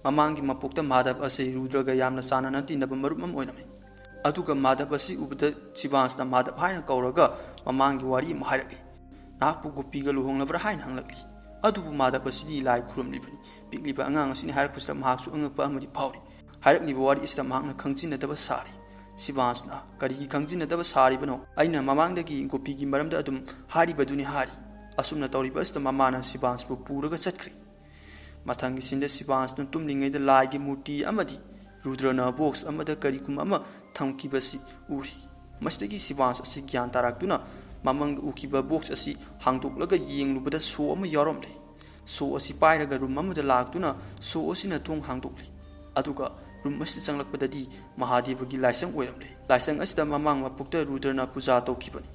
ꯃꯃꯥꯡꯒꯤ ꯃꯄꯣꯛꯇ ꯃꯥꯙꯕ ꯑꯁꯤ ꯔꯨꯗ꯭ꯔꯒ ꯌꯥꯝꯅ ꯆꯥꯟꯅꯅ ꯇꯤꯟꯅꯕ ꯃꯔꯨꯞ ꯑꯃ ꯑꯣꯏꯔꯝꯃꯤ꯫ ꯑꯗꯨꯒ ꯃꯥꯙꯕ ꯑꯁꯤ ꯎꯕꯗ ꯁꯤꯕꯥꯟꯁꯅ ꯃꯥꯙꯕ ꯍꯥꯏꯅ ꯀꯧꯔꯒ ꯃꯃꯥꯡꯒꯤ ꯋꯥꯔꯤ ꯑꯃ ꯍꯥꯏꯔꯛꯂꯤ꯫ "ꯅꯍꯥꯛꯄꯨ ꯒꯣꯄꯤꯒ ꯂꯨꯍꯣꯡꯂꯕ꯭ꯔꯥ?" ꯍꯥꯏꯅ ꯍꯪꯂꯛꯂꯤ꯫ ꯑꯗꯨꯕꯨ ꯃꯥꯙꯕ ꯑꯁꯤꯗꯤ ꯂꯥꯏ ꯈꯨꯔꯨꯝꯂꯤꯕꯅꯤ꯫ ꯄꯤꯛꯂꯤꯕ ꯑꯉꯥꯡ ꯑꯁꯤꯅ ꯍꯥꯏꯔꯛꯄꯁꯤꯗ ꯃꯍꯥꯛꯁꯨ ꯑꯉꯛꯄ ꯑꯃꯗꯤ ꯐꯥꯎꯔꯤ꯫ ꯍꯥꯏꯔꯛꯂꯤꯕ ꯋꯥꯔꯤ ꯑꯁꯤꯗ ꯃꯍꯥꯛꯅ ꯈꯪꯖꯤꯟꯅꯗꯕ ꯁꯥꯔꯤ꯫ ꯁꯤꯕꯥꯟꯁꯅ, "ꯀꯔꯤꯒꯤ ꯈꯪꯖꯤꯟꯅꯗꯕ ꯁꯥꯔꯤꯕꯅꯣ? ꯑꯩꯅ ꯃꯃꯥꯡꯗꯒꯤ ꯒꯣꯄꯤꯒꯤ ꯃꯔꯝꯗ ꯑꯗꯨꯝ ꯍꯥꯏꯔꯤꯕꯗꯨꯅꯤ ꯍꯥꯏꯔꯤ꯫" ꯑꯁꯨꯝꯅ ꯇꯧꯔꯤꯕ ꯑꯁꯤꯗ ꯃꯃꯥꯅ ꯁꯤꯕꯥꯟꯁꯄꯨ ꯄꯨꯔꯒ ꯆꯠꯈ꯭ꯔꯦ꯫ ꯃꯊꯪꯒꯤ ꯁꯤꯟꯗ ꯁꯤꯕꯥꯟꯁꯅ ꯇꯨꯝꯂꯤꯉꯩꯗ ꯂꯥꯏꯒꯤ ꯃꯨꯔꯇꯤ ꯑꯃꯗꯤ ꯔꯨꯗ꯭ꯔꯅ ꯕꯣꯛꯁ ꯑꯃꯗ ꯀꯔꯤꯒꯨꯝꯕ ꯑꯃ ꯊꯝꯈꯤꯕꯁꯤ ꯎꯔꯤ꯫ ꯃꯁꯤꯗꯒꯤ ꯁꯤꯕꯥꯟꯁ ꯑꯁꯤ ꯒ꯭ꯌꯥꯟ ꯇꯥꯔꯛꯇꯨꯅ ꯃꯃꯪꯗ ꯎꯈꯤꯕ ꯕꯣꯛꯁ ꯑꯁꯤ ꯍꯥꯡꯗꯣꯛꯂꯒ ꯌꯦꯡꯂꯨꯕꯗ ꯁꯣ ꯑꯃ ꯌꯥꯎꯔꯝꯂꯦ꯫ ꯁꯣ ꯑꯁꯤ ꯄꯥꯏꯔꯒ ꯔꯨꯝ ꯑꯃꯗ ꯂꯥꯛꯇꯨꯅ ꯁꯣ ꯑꯁꯤꯅ ꯊꯣꯡ ꯍꯥꯡꯗꯣꯛꯂꯤ꯫ ꯑꯗꯨꯒ ꯔꯨꯝ ꯑꯁꯤꯗ ꯆꯪꯂꯛꯄꯗꯗꯤ ꯃꯍꯥꯗꯦꯕꯒꯤ ꯂꯥꯏꯁꯪ ꯑꯣꯏꯔꯝꯂꯦ꯫ ꯂꯥꯏꯁꯪ ꯑꯁꯤꯗ ꯃꯃꯥꯡ ꯃꯄꯣꯛꯇ ꯔꯨꯗ꯭ꯔꯅ ꯄꯨꯖꯥ ꯇꯧꯈꯤꯕꯅꯤ꯫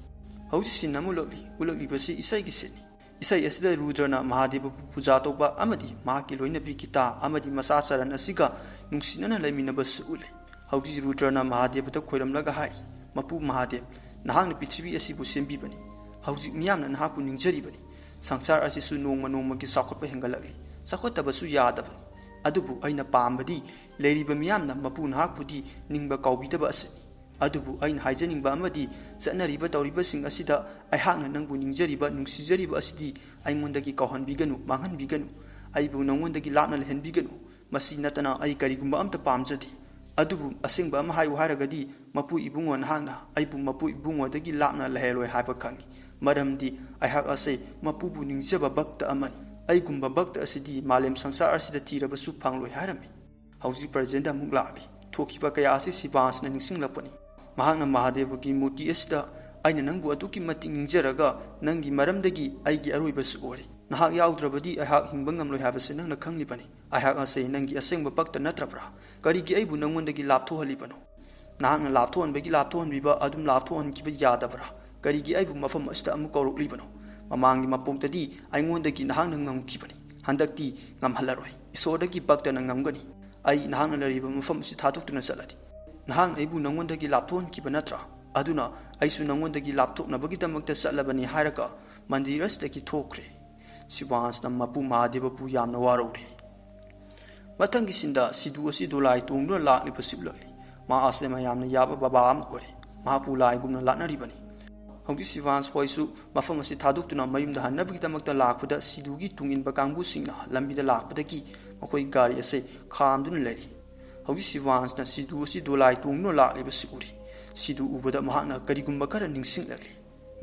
ꯍꯧꯖꯤꯛ ꯁꯤꯟ ꯑꯃ ꯎꯠꯂꯛꯂꯤ꯫ ꯎꯠꯂꯛꯂꯤꯕꯁꯤ ꯏꯁꯩꯒꯤ ꯁꯤꯟꯅꯤ꯫ ꯏꯁꯩ ꯑꯁꯤꯗ ꯔꯨꯗ꯭ꯔꯅ ꯃꯍꯥꯗꯦꯕꯕꯨ ꯄꯨꯖꯥ ꯇꯧꯕ ꯑꯃꯗꯤ ꯃꯍꯥꯛꯀꯤ ꯂꯣꯏꯅꯕꯤ ꯒꯤꯇꯥ ꯑꯃꯗꯤ ꯃꯆꯥ ꯆꯔꯟ ꯑꯁꯤꯒ ꯅꯨꯡꯁꯤꯅꯅ ꯂꯩꯃꯤꯟꯅꯕꯁꯨ ꯎꯠꯂꯤ꯫ ꯍꯧꯖꯤꯛ ꯔꯨꯗ꯭ꯔꯅ ꯃꯍꯥꯗꯦꯕꯗ ꯈꯣꯏꯔꯝꯂꯒ ꯍꯥꯏꯔꯤ, "ꯃꯄꯨ ꯃꯍꯥꯗꯦꯕ, ꯅꯍꯥꯛꯅ ꯄ꯭ꯔꯤꯊꯤꯕꯤ ꯑꯁꯤꯕꯨ ꯁꯦꯝꯕꯤꯕꯅꯤ꯫ ꯍꯧꯖꯤꯛ ꯃꯤꯌꯥꯝꯅ ꯅꯍꯥꯛꯄꯨ ꯅꯤꯡꯖꯔꯤꯕꯅꯤ꯫ ꯁꯪꯁꯥꯔ ꯑꯁꯤꯁꯨ ꯅꯣꯡꯃ ꯅꯣꯡꯃꯒꯤ ꯆꯥꯎꯈꯠꯄ ꯍꯦꯟꯒꯠꯂꯛꯂꯤ꯫ ꯆꯥꯎꯈꯠꯇꯕꯁꯨ ꯌꯥꯗꯕꯅꯤ꯫ ꯑꯗꯨꯕꯨ ꯑꯩꯅ ꯄꯥꯝꯕꯗꯤ ꯂꯩꯔꯤꯕ ꯃꯤꯌꯥꯝꯅ ꯃꯄꯨ ꯅꯍꯥꯛꯄꯨꯗꯤ ꯅꯤꯡꯕ ꯀꯥꯎꯕꯤꯗꯕ ꯑꯁꯤꯅꯤ꯫ ꯑꯗꯨꯕꯨ ꯑꯩꯅ ꯍꯥꯏꯖꯅꯤꯡꯕ ꯑꯃꯗꯤ ꯆꯠꯅꯔꯤꯕ ꯇꯧꯔꯤꯕꯁꯤꯡ ꯑꯁꯤꯗ ꯑꯩꯍꯥꯛꯅ ꯅꯪꯕꯨ ꯅꯤꯡꯖꯔꯤꯕ, ꯅꯨꯡꯁꯤꯖꯔꯤꯕ ꯑꯁꯤꯗꯤ ꯑꯩꯉꯣꯟꯗꯒꯤ ꯀꯥꯎꯍꯟꯕꯤꯒꯅꯨ, ꯃꯥꯡꯍꯟꯕꯤꯒꯅꯨ꯫ ꯑꯩꯕꯨ ꯅꯉꯣꯟꯗꯒꯤ ꯂꯥꯞꯅ ꯂꯩꯍꯟꯕꯤꯒꯅꯨ꯫ ꯃꯁꯤ ꯅꯠꯇꯅ ꯑꯩ ꯀꯔꯤꯒꯨꯝꯕ ꯑꯝꯇ ꯄꯥꯝꯖꯗꯦ꯫ ꯑꯗꯨꯕꯨ ꯑꯁꯦꯡꯕ ꯑꯃ ꯍꯥꯏꯌꯨ ꯍꯥꯏꯔꯒꯗꯤ, ꯃꯄꯨ ꯏꯕꯨꯡꯉꯣ, ꯅꯍꯥꯛꯅ ꯑꯩꯕꯨ ꯃꯄꯨ ꯏꯕꯨꯡꯉꯣꯗꯒꯤ ꯂꯥꯞꯅ ꯂꯩꯍꯜꯂꯣꯏ ꯍꯥꯏꯕ ꯈꯪꯏ꯫ ꯃꯔꯝꯗꯤ ꯑꯩꯍꯥꯛ ꯑꯁꯦ ꯃꯄꯨꯕꯨ ꯅꯤꯡꯖꯕ ꯚꯛꯇ ꯑꯃꯅꯤ꯫ ꯑꯩꯒꯨꯝꯕ ꯚꯛꯇ ꯑꯁꯤꯗꯤ ꯃꯥꯂꯦꯝ ꯁꯪꯁꯥꯔ ꯑꯁꯤꯗ ꯊꯤꯔꯕꯁꯨ ꯐꯪꯂꯣꯏ" ꯍꯥꯏꯔꯝꯃꯤ꯫ ꯍꯧꯖꯤꯛ ꯄ꯭ꯔꯖꯦꯟꯗ ꯑꯃꯨꯛ ꯂꯥꯛꯂꯤ꯫ ꯊꯣꯛꯈꯤꯕ ꯀꯌꯥ ꯑꯁꯤ ꯁꯤꯕꯥꯟꯁꯅ ꯅꯤꯡꯁꯤꯡꯂꯛꯄꯅꯤ꯫ ꯃꯍꯥꯛꯅ ꯃꯍꯥꯗꯦꯕꯒꯤ ꯃꯨꯔꯇꯤ ꯑꯁꯤꯗ, "ꯑꯩꯅ ꯅꯪꯕꯨ ꯑꯗꯨꯛꯀꯤ ꯃꯇꯤꯛ ꯅꯤꯡꯖꯔꯒ ꯅꯪꯒꯤ ꯃꯔꯝꯗꯒꯤ ꯑꯩꯒꯤ ꯑꯔꯣꯏꯕꯁꯨ ꯑꯣꯏꯔꯦ꯫ ꯅꯍꯥꯛ ꯌꯥꯎꯗ꯭ꯔꯕꯗꯤ ꯑꯩꯍꯥꯛ ꯍꯤꯡꯕ ꯉꯝꯂꯣꯏ ꯍꯥꯏꯕꯁꯤ ꯅꯪꯅ ꯈꯪꯂꯤꯕꯅꯤ꯫ ꯑꯩꯍꯥꯛ ꯑꯁꯦ ꯅꯪꯒꯤ ꯑꯁꯦꯡꯕ ꯚꯛꯇ ꯅꯠꯇ꯭ꯔꯕ꯭ꯔꯥ? ꯀꯔꯤꯒꯤ ꯑꯩꯕꯨ ꯅꯪꯉꯣꯟꯗꯒꯤ ꯂꯥꯞꯊꯣꯛꯍꯜꯂꯤꯕꯅꯣ? ꯅꯍꯥꯛꯅ ꯂꯥꯞꯊꯣꯛꯍꯟꯕꯒꯤ ꯂꯥꯞꯊꯣꯛꯍꯟꯕꯤꯕ ꯑꯗꯨꯝ ꯂꯥꯞꯊꯣꯛꯍꯟꯈꯤꯕ ꯌꯥꯗꯕ꯭ꯔꯥ? ꯀꯔꯤꯒꯤ ꯑꯩꯕꯨ ꯃꯐꯝ ꯑꯁꯤꯗ ꯑꯃꯨꯛ ꯀꯧꯔꯛꯂꯤꯕꯅꯣ? ꯃꯃꯥꯡꯒꯤ ꯃꯄꯣꯛꯇꯗꯤ ꯑꯩꯉꯣꯟꯗꯒꯤ ꯅꯍꯥꯛꯅ ꯉꯝꯈꯤꯕꯅꯤ꯫ ꯍꯟꯗꯛꯇꯤ ꯉꯝꯍꯜꯂꯔꯣꯏ꯫ ꯏꯁꯣꯔꯗꯒꯤ ꯚꯛꯇꯅ ꯉꯝꯒꯅꯤ꯫ ꯑꯩ ꯅꯍꯥꯛꯅ ꯂꯩꯔꯤꯕ ꯃꯐꯝ ꯑꯁꯤ ꯊꯥꯗꯣꯛꯇꯨꯅ ꯆꯠꯂꯗꯤ꯫ ꯅꯍꯥꯛꯅ ꯑꯩꯕꯨ ꯅꯪꯉꯣꯟꯗꯒꯤ ꯂꯥꯞꯊꯣꯛꯍꯟꯈꯤꯕ ꯅꯠꯇ꯭ꯔꯥ? ꯑꯗꯨꯅ ꯑꯩꯁꯨ ꯅꯪꯉꯣꯟꯗꯒꯤ ꯂꯥꯞꯊꯣꯛꯅꯕꯒꯤꯗꯃꯛꯇ ꯆꯠꯂꯕꯅꯤ" ꯍꯥꯏꯔꯒ ꯃꯟꯗꯤꯔ ꯑꯁꯤꯗꯒꯤ ꯊꯣꯛꯈ꯭ꯔꯦ꯫ ꯁꯤꯕꯥꯟꯁꯅ ꯃꯄꯨ ꯃꯍꯥꯗꯦꯕꯕꯨ ꯌꯥꯝꯅ ꯋꯥꯔꯧꯔꯦ꯫ ꯃꯊꯪꯒꯤ ꯁꯤꯟꯗ ꯁꯤꯙꯨ ꯑꯁꯤ ꯗꯣꯂꯥꯏ ꯇꯣꯡꯗꯨꯅ ꯂꯥꯛꯂꯤꯕꯁꯤ ꯎꯠꯂꯛꯂꯤ꯫ ꯃꯍꯥꯛ ꯑꯁꯤ ꯃꯌꯥꯝꯅ ꯌꯥꯕ ꯕꯕꯥ ꯑꯃ ꯑꯣꯏꯔꯦ꯫ ꯃꯍꯥꯛꯄꯨ ꯂꯥꯏꯒꯨꯝꯅ ꯂꯥꯠꯅꯔꯤꯕꯅꯤ꯫ ꯍꯧꯖꯤꯛ ꯁꯤꯚꯥꯟꯁ ꯍꯣꯏꯁꯨ ꯃꯐꯝ ꯑꯁꯤ ꯊꯥꯗꯣꯛꯇꯨꯅ ꯃꯌꯨꯝꯗ ꯍꯟꯅꯕꯒꯤꯗꯃꯛꯇ ꯂꯥꯛꯄꯗ, ꯁꯤꯗꯨꯒꯤ ꯇꯨꯡ ꯏꯟꯕ ꯀꯥꯡꯕꯨꯁꯤꯡꯅ ꯂꯝꯕꯤꯗ ꯂꯥꯛꯄꯗꯒꯤ ꯃꯈꯣꯏ ꯒꯥꯔꯤ ꯑꯁꯤ ꯈꯥꯝꯗꯨꯅ ꯂꯩꯔꯤ꯫ ꯍꯧꯖꯤꯛ ꯁꯤꯚꯥꯟꯁꯅ ꯁꯤꯗꯨ ꯑꯁꯤ ꯗꯣꯂꯥꯏ ꯇꯣꯡꯗꯨꯅ ꯂꯥꯛꯂꯤꯕꯁꯤ ꯎꯔꯤ꯫ ꯁꯤꯗꯨ ꯎꯕꯗ ꯃꯍꯥꯛꯅ ꯀꯔꯤꯒꯨꯝꯕ ꯈꯔ ꯅꯤꯡꯁꯤꯡꯂꯛꯂꯤ꯫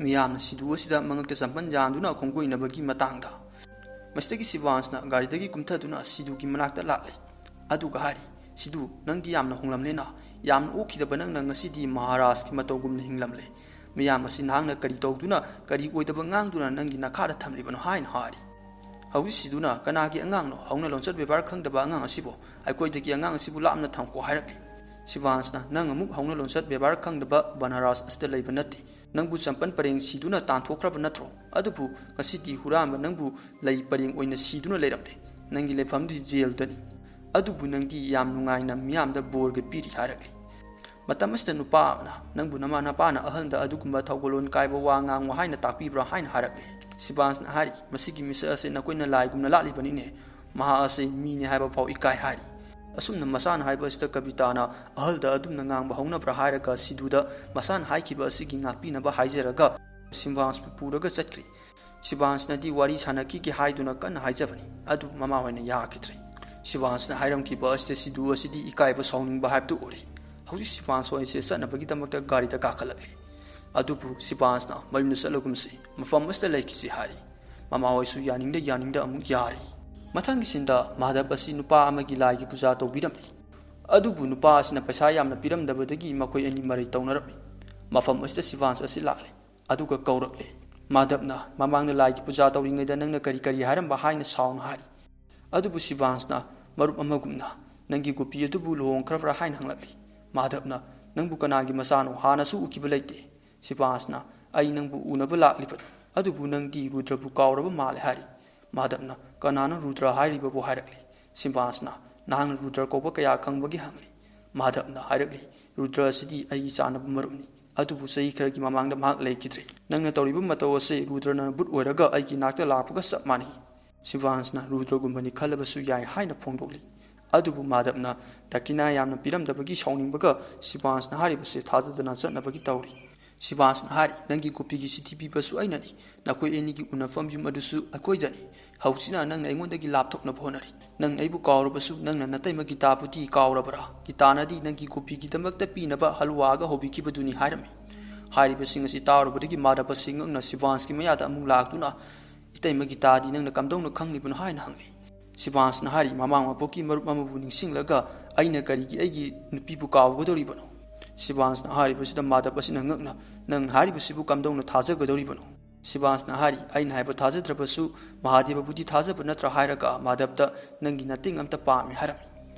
ꯃꯤꯌꯥꯝꯅ ꯁꯤꯗꯨ ꯑꯁꯤꯗ ꯃꯉꯛꯇ ꯆꯝꯄꯜ ꯌꯥꯟꯗꯨꯅ ꯈꯣꯡꯒꯣꯏꯅꯕꯒꯤ ꯃꯇꯥꯡꯗ꯫ ꯃꯁꯤꯗꯒꯤ ꯁꯤꯚꯥꯟꯁꯅ ꯒꯥꯔꯤꯗꯒꯤ ꯀꯨꯝꯊꯗꯨꯅ ꯁꯤꯗꯨꯒꯤ ꯃꯅꯥꯛꯇ ꯂꯥꯛꯂꯤ꯫ ꯑꯗꯨꯒ ꯍꯥꯏꯔꯤ, "ꯁꯤꯗꯨ, ꯅꯪꯗꯤ ꯌꯥꯝꯅ ꯍꯣꯡꯂꯝꯂꯦꯅ꯫ ꯌꯥꯝꯅ ꯑꯣꯛꯈꯤꯗꯕ ꯅꯪꯅ ꯉꯁꯤꯗꯤ ꯃꯍꯥꯔꯥꯖꯀꯤ ꯃꯇꯧꯒꯨꯝꯅ ꯍꯤꯡꯂꯝꯂꯦ꯫ ꯃꯤꯌꯥꯝ ꯑꯁꯤ ꯅꯍꯥꯛꯅ ꯀꯔꯤ ꯇꯧꯗꯨꯅ, ꯀꯔꯤ ꯑꯣꯏꯗꯕ ꯉꯥꯡꯗꯨꯅ ꯅꯪꯒꯤ ꯅꯈꯥꯗ ꯊꯝꯂꯤꯕꯅꯣ?" ꯍꯥꯏꯅ ꯍꯥꯏꯔꯤ꯫ ꯍꯧꯖꯤꯛ ꯁꯤꯗꯨꯅ, "ꯀꯅꯥꯒꯤ ꯑꯉꯥꯡꯅꯣ? ꯍꯧꯅ ꯂꯣꯟꯆꯠ ꯕꯦꯕꯥꯔ ꯈꯪꯗꯕ ꯑꯉꯥꯡ ꯑꯁꯤꯕꯨ꯫ ꯑꯩꯈꯣꯏꯗꯒꯤ ꯑꯉꯥꯡ ꯑꯁꯤꯕꯨ ꯂꯥꯞꯅ ꯊꯝꯈꯣ" ꯍꯥꯏꯔꯛꯂꯤ꯫ ꯁꯤꯚꯥꯟꯁꯅ, "ꯅꯪ ꯑꯃꯨꯛ ꯍꯧꯅ ꯂꯣꯟꯆꯠ ꯕꯦꯕꯥꯔ ꯈꯪꯗꯕ ꯕꯅꯥꯔꯥꯁ ꯑꯁꯤꯗ ꯂꯩꯕ ꯅꯠꯇꯦ꯫ ꯅꯪꯕꯨ ꯆꯝꯄꯜ ꯄꯔꯦꯡ ꯁꯤꯗꯨꯅ ꯇꯥꯟꯊꯣꯛꯈ꯭ꯔꯕ ꯅꯠꯇ꯭ꯔꯣ? ꯑꯗꯨꯕꯨ ꯉꯁꯤꯗꯤ ꯍꯨꯔꯥꯟꯕ ꯅꯪꯕꯨ ꯂꯩ ꯄꯔꯦꯡ ꯑꯣꯏꯅ ꯁꯤꯗꯨꯅ ꯂꯩꯔꯝꯂꯦ꯫ ꯅꯪꯒꯤ ꯂꯩꯐꯝꯗꯤ ꯖꯦꯜꯗꯅꯤ꯫ ꯑꯗꯨꯕꯨ ꯅꯪꯗꯤ ꯌꯥꯝ ꯅꯨꯡꯉꯥꯏꯅ ꯃꯤꯌꯥꯝꯗ ꯕꯣꯔꯒ ꯄꯤꯔꯤ" ꯍꯥꯏꯔꯛꯂꯤ꯫ ꯃꯇꯝ ꯑꯁꯤꯗ ꯅꯨꯄꯥ ꯑꯃꯅ, "ꯅꯪꯕꯨ ꯅꯃꯥ ꯅꯄꯥꯅ ꯑꯍꯜꯗ ꯑꯗꯨꯒꯨꯝꯕ ꯊꯧꯒꯜꯂꯣꯟ ꯀꯥꯏꯕ ꯋꯥ ꯉꯥꯡꯉꯨ ꯍꯥꯏꯅ ꯇꯥꯛꯄꯤꯕ꯭ꯔꯥ?" ꯍꯥꯏꯅ ꯍꯥꯏꯔꯛꯂꯤ꯫ ꯁꯤꯕꯥꯟꯁꯅ ꯍꯥꯏꯔꯤ, "ꯃꯁꯤꯒꯤ ꯃꯤꯁꯛ ꯑꯁꯤ ꯅꯈꯣꯏꯅ ꯂꯥꯏꯒꯨꯝꯅ ꯂꯥꯠꯂꯤꯕꯅꯤꯅꯦ꯫ ꯃꯍꯥꯛ ꯑꯁꯤ ꯃꯤꯅꯤ ꯍꯥꯏꯕ ꯐꯥꯎ ꯏꯀꯥꯏ" ꯍꯥꯏꯔꯤ꯫ ꯑꯁꯨꯝꯅ ꯃꯁꯥꯅ ꯍꯥꯏꯕ ꯑꯁꯤꯗ ꯀꯕꯤꯇꯥꯅ ꯑꯍꯜꯗ ꯑꯗꯨꯝꯅ ꯉꯥꯡꯕ ꯍꯧꯅꯕ꯭ꯔꯥ ꯍꯥꯏꯔꯒ ꯁꯤꯗꯨꯗ ꯃꯁꯥꯅ ꯍꯥꯏꯈꯤꯕ ꯑꯁꯤꯒꯤ ꯉꯥꯛꯄꯤꯅꯕ ꯍꯥꯏꯖꯔꯒ ꯁꯤꯕꯥꯟꯁꯄꯨ ꯄꯨꯔꯒ ꯆꯠꯈ꯭ꯔꯤ꯫ ꯁꯤꯕꯥꯟꯁꯅꯗꯤ ꯋꯥꯔꯤ ꯁꯥꯟꯅꯈꯤꯒꯦ ꯍꯥꯏꯗꯨꯅ ꯀꯟꯅ ꯍꯥꯏꯖꯕꯅꯤ, ꯑꯗꯨꯕꯨ ꯃꯃꯥ ꯍꯣꯏꯅ ꯌꯥꯈꯤꯗ꯭ꯔꯦ꯫ ꯁꯤꯕꯥꯟꯁꯅ ꯍꯥꯏꯔꯝꯈꯤꯕ ꯑꯁꯤꯗ ꯁꯤꯗꯨ ꯑꯁꯤꯗꯤ ꯏꯀꯥꯏꯕ ꯁꯥꯎꯅꯤꯡꯕ ꯍꯥꯏꯕꯗꯨ ꯑꯣꯏꯔꯦ꯫ ꯍꯧꯖꯤꯛ ꯁꯤꯕꯥꯟꯁ ꯍꯣꯏꯁꯦ ꯆꯠꯅꯕꯒꯤꯗꯃꯛꯇ ꯒꯥꯔꯤꯗ ꯀꯥꯈꯠꯂꯛꯂꯤ꯫ ꯑꯗꯨꯕꯨ ꯁꯤꯕꯥꯟꯁꯅ, "ꯃꯌꯨꯝꯗ ꯆꯠꯂꯒꯨꯝꯁꯤ, ꯃꯐꯝ ꯑꯁꯤꯗ ꯂꯩꯈꯤꯁꯤ" ꯍꯥꯏꯔꯤ꯫ ꯃꯃꯥ ꯍꯣꯏꯁꯨ ꯌꯥꯅꯤꯡꯗ ꯌꯥꯅꯤꯡꯗ ꯑꯃꯨꯛ ꯌꯥꯔꯤ꯫ ꯃꯊꯪꯒꯤ ꯁꯤꯟꯗ ꯃꯥꯙꯕ ꯑꯁꯤ ꯅꯨꯄꯥ ꯑꯃꯒꯤ ꯂꯥꯏꯒꯤ ꯄꯨꯖꯥ ꯇꯧꯕꯤꯔꯝꯂꯤ꯫ ꯑꯗꯨꯕꯨ ꯅꯨꯄꯥ ꯑꯁꯤꯅ ꯄꯩꯁꯥ ꯌꯥꯝꯅ ꯄꯤꯔꯝꯗꯕꯗꯒꯤ ꯃꯈꯣꯏ ꯑꯅꯤ ꯃꯔꯩ ꯇꯧꯅꯔꯝꯃꯤ꯫ ꯃꯐꯝ ꯑꯁꯤꯗ ꯁꯤꯕꯥꯟꯁ ꯑꯁꯤ ꯂꯥꯛꯂꯤ꯫ ꯑꯗꯨꯒ ꯀꯧꯔꯛꯂꯦ꯫ ꯃꯥꯙꯕꯅ, "ꯃꯃꯥꯡꯗ ꯂꯥꯏꯒꯤ ꯄꯨꯖꯥ ꯇꯧꯔꯤꯉꯩꯗ ꯅꯪꯅ ꯀꯔꯤ ꯀꯔꯤ ꯍꯥꯏꯔꯝꯕ?" ꯍꯥꯏꯅ ꯁꯥꯎꯅ ꯍꯥꯏꯔꯤ꯫ ꯑꯗꯨꯕꯨ ꯁꯤꯕꯥꯟꯁꯅ ꯃꯔꯨꯞ ꯑꯃꯒꯨꯝꯅ, "ꯅꯪꯒꯤ ꯒꯣꯄꯤ ꯑꯗꯨꯕꯨ ꯂꯨꯍꯣꯡꯈ꯭ꯔꯕ꯭ꯔꯥ?" ꯍꯥꯏꯅ ꯍꯪꯂꯛꯂꯤ꯫ ꯃꯥꯙꯕꯅ, "ꯅꯪꯕꯨ ꯀꯅꯥꯒꯤ ꯃꯆꯥꯅꯣ? ꯍꯥꯟꯅꯁꯨ ꯎꯈꯤꯕ ꯂꯩꯇꯦ꯫" ꯁꯤꯕꯥꯟꯁꯅ, "ꯑꯩ ꯅꯪꯕꯨ ꯎꯅꯕ ꯂꯥꯛꯂꯤꯕꯅꯤ, ꯑꯗꯨꯕꯨ ꯅꯪꯗꯤ ꯔꯨꯗ꯭ꯔꯕꯨ ꯀꯥꯎꯔꯕ ꯃꯥꯜꯂꯦ" ꯍꯥꯏꯔꯤ꯫ ꯃꯥꯙꯕꯅ, "ꯀꯅꯥꯅꯣ ꯔꯨꯗ꯭ꯔ ꯍꯥꯏꯔꯤꯕꯕꯨ?" ꯍꯥꯏꯔꯛꯂꯤ꯫ ꯁꯤꯕꯥꯟꯁꯅ, "ꯅꯍꯥꯛꯅ ꯔꯨꯗ꯭ꯔ ꯀꯧꯕ ꯀꯌꯥ ꯈꯪꯕꯒꯦ?" ꯍꯪꯂꯤ꯫ ꯃꯥꯙꯕꯅ ꯍꯥꯏꯔꯛꯂꯤ, "ꯔꯨꯗ꯭ꯔ ꯑꯁꯤꯗꯤ ꯑꯩꯒꯤ ꯆꯥꯟꯅꯕ ꯃꯔꯨꯞꯅꯤ, ꯑꯗꯨꯕꯨ ꯆꯍꯤ ꯈꯔꯒꯤ ꯃꯃꯥꯡꯗ ꯃꯍꯥꯛ ꯂꯩꯈꯤꯗ꯭ꯔꯦ꯫ ꯅꯪꯅ ꯇꯧꯔꯤꯕ ꯃꯇꯧ ꯑꯁꯤ ꯔꯨꯗ꯭ꯔꯅ ꯚꯨꯠ ꯑꯣꯏꯔꯒ ꯑꯩꯒꯤ ꯅꯥꯛꯇ ꯂꯥꯛꯄꯒ ꯆꯞ ꯃꯥꯟꯅꯩ꯫" ꯁꯤꯕꯥꯟꯁꯅ ꯔꯨꯗ꯭ꯔꯒꯨꯝꯕꯅꯤ ꯈꯜꯂꯕꯁꯨ ꯌꯥꯏ ꯍꯥꯏꯅ ꯐꯣꯡꯗꯣꯛꯂꯤ꯫ ꯑꯗꯨꯕꯨ ꯃꯥꯙꯕꯅ ꯗꯈꯤꯅꯥ ꯌꯥꯝꯅ ꯄꯤꯔꯝꯗꯕꯒꯤ ꯁꯥꯎꯅꯤꯡꯕꯒ ꯁꯤꯕꯥꯟꯁꯅ ꯍꯥꯏꯔꯤꯕꯁꯦ ꯊꯥꯖꯗꯅ ꯆꯠꯅꯕꯒꯤ ꯇꯧꯔꯤ꯫ ꯁꯤꯕꯥꯟꯁꯅ ꯍꯥꯏꯔꯤ, "ꯅꯪꯒꯤ ꯀꯣꯄꯤꯒꯤ ꯆꯤꯊꯤ ꯄꯤꯕꯁꯨ ꯑꯩꯅꯅꯤ꯫ ꯅꯈꯣꯏ ꯑꯅꯤꯒꯤ ꯎꯅꯐꯝ ꯌꯨꯝ ꯑꯗꯨꯁꯨ ꯑꯩꯈꯣꯏꯗꯅꯤ꯫ ꯍꯧꯖꯤꯛꯅ ꯅꯪꯅ ꯑꯩꯉꯣꯟꯗꯒꯤ ꯂꯥꯞꯊꯣꯛꯅꯕ ꯍꯣꯠꯅꯔꯤ꯫ ꯅꯪ ꯑꯩꯕꯨ ꯀꯥꯎꯔꯕꯁꯨ ꯅꯪꯅ ꯅꯇꯩꯃ ꯒꯤꯇꯥꯕꯨꯗꯤ ꯀꯥꯎꯔꯕ꯭ꯔꯥ? ꯒꯤꯇꯥꯅꯗꯤ ꯅꯪꯒꯤ ꯀꯣꯄꯤꯒꯤꯗꯃꯛꯇ ꯄꯤꯅꯕ ꯍꯜꯋꯥꯒ ꯍꯧꯕꯤꯈꯤꯕꯗꯨꯅꯤ" ꯍꯥꯏꯔꯝꯃꯤ꯫ ꯍꯥꯏꯔꯤꯕꯁꯤꯡ ꯑꯁꯤ ꯇꯥꯔꯨꯕꯗꯒꯤ ꯃꯥꯙꯕ ꯑꯁꯤ ꯉꯛꯅ ꯁꯤꯕꯥꯟꯁꯀꯤ ꯃꯌꯥꯗ ꯑꯃꯨꯛ ꯂꯥꯛꯇꯨꯅ, "ꯏꯇꯩꯃ ꯒꯤꯇꯥꯗꯤ ꯅꯪꯅ ꯀꯝꯗꯧꯅ ꯈꯪꯂꯤꯕꯅꯣ?" ꯍꯥꯏꯅ ꯍꯪꯂꯤ꯫ ꯁꯤꯕꯥꯟꯁꯅ ꯍꯥꯏꯔꯤ, "ꯃꯃꯥꯡ ꯃꯄꯣꯛꯀꯤ ꯃꯔꯨꯞ ꯑꯃꯕꯨ ꯅꯤꯡꯁꯤꯡꯂꯒ ꯑꯩꯅ ꯀꯔꯤꯒꯤ ꯑꯩꯒꯤ ꯅꯨꯄꯤꯕꯨ ꯀꯥꯎꯒꯗꯧꯔꯤꯕꯅꯣ?" ꯁꯤꯕꯥꯟꯁꯅ ꯍꯥꯏꯔꯤꯕꯁꯤꯗ ꯃꯥꯙꯕ ꯑꯁꯤꯅ ꯉꯛꯅ, "ꯅꯪ ꯍꯥꯏꯔꯤꯕꯁꯤꯕꯨ ꯀꯝꯗꯧꯅ ꯊꯥꯖꯒꯗꯧꯔꯤꯕꯅꯣ?" ꯁꯤꯕꯥꯟꯁꯅ ꯍꯥꯏꯔꯤ, "ꯑꯩꯅ ꯍꯥꯏꯕ ꯊꯥꯖꯗ꯭ꯔꯕꯁꯨ ꯃꯍꯥꯗꯦꯕꯕꯨꯗꯤ ꯊꯥꯖꯕ ꯅꯠꯇ꯭ꯔꯥ?" ꯍꯥꯏꯔꯒ ꯃꯥꯙꯕꯗ, "ꯅꯪꯒꯤ ꯅꯇꯦꯡ ꯑꯝꯇ ꯄꯥꯝꯃꯤ" ꯍꯥꯏꯔꯝꯃꯤ꯫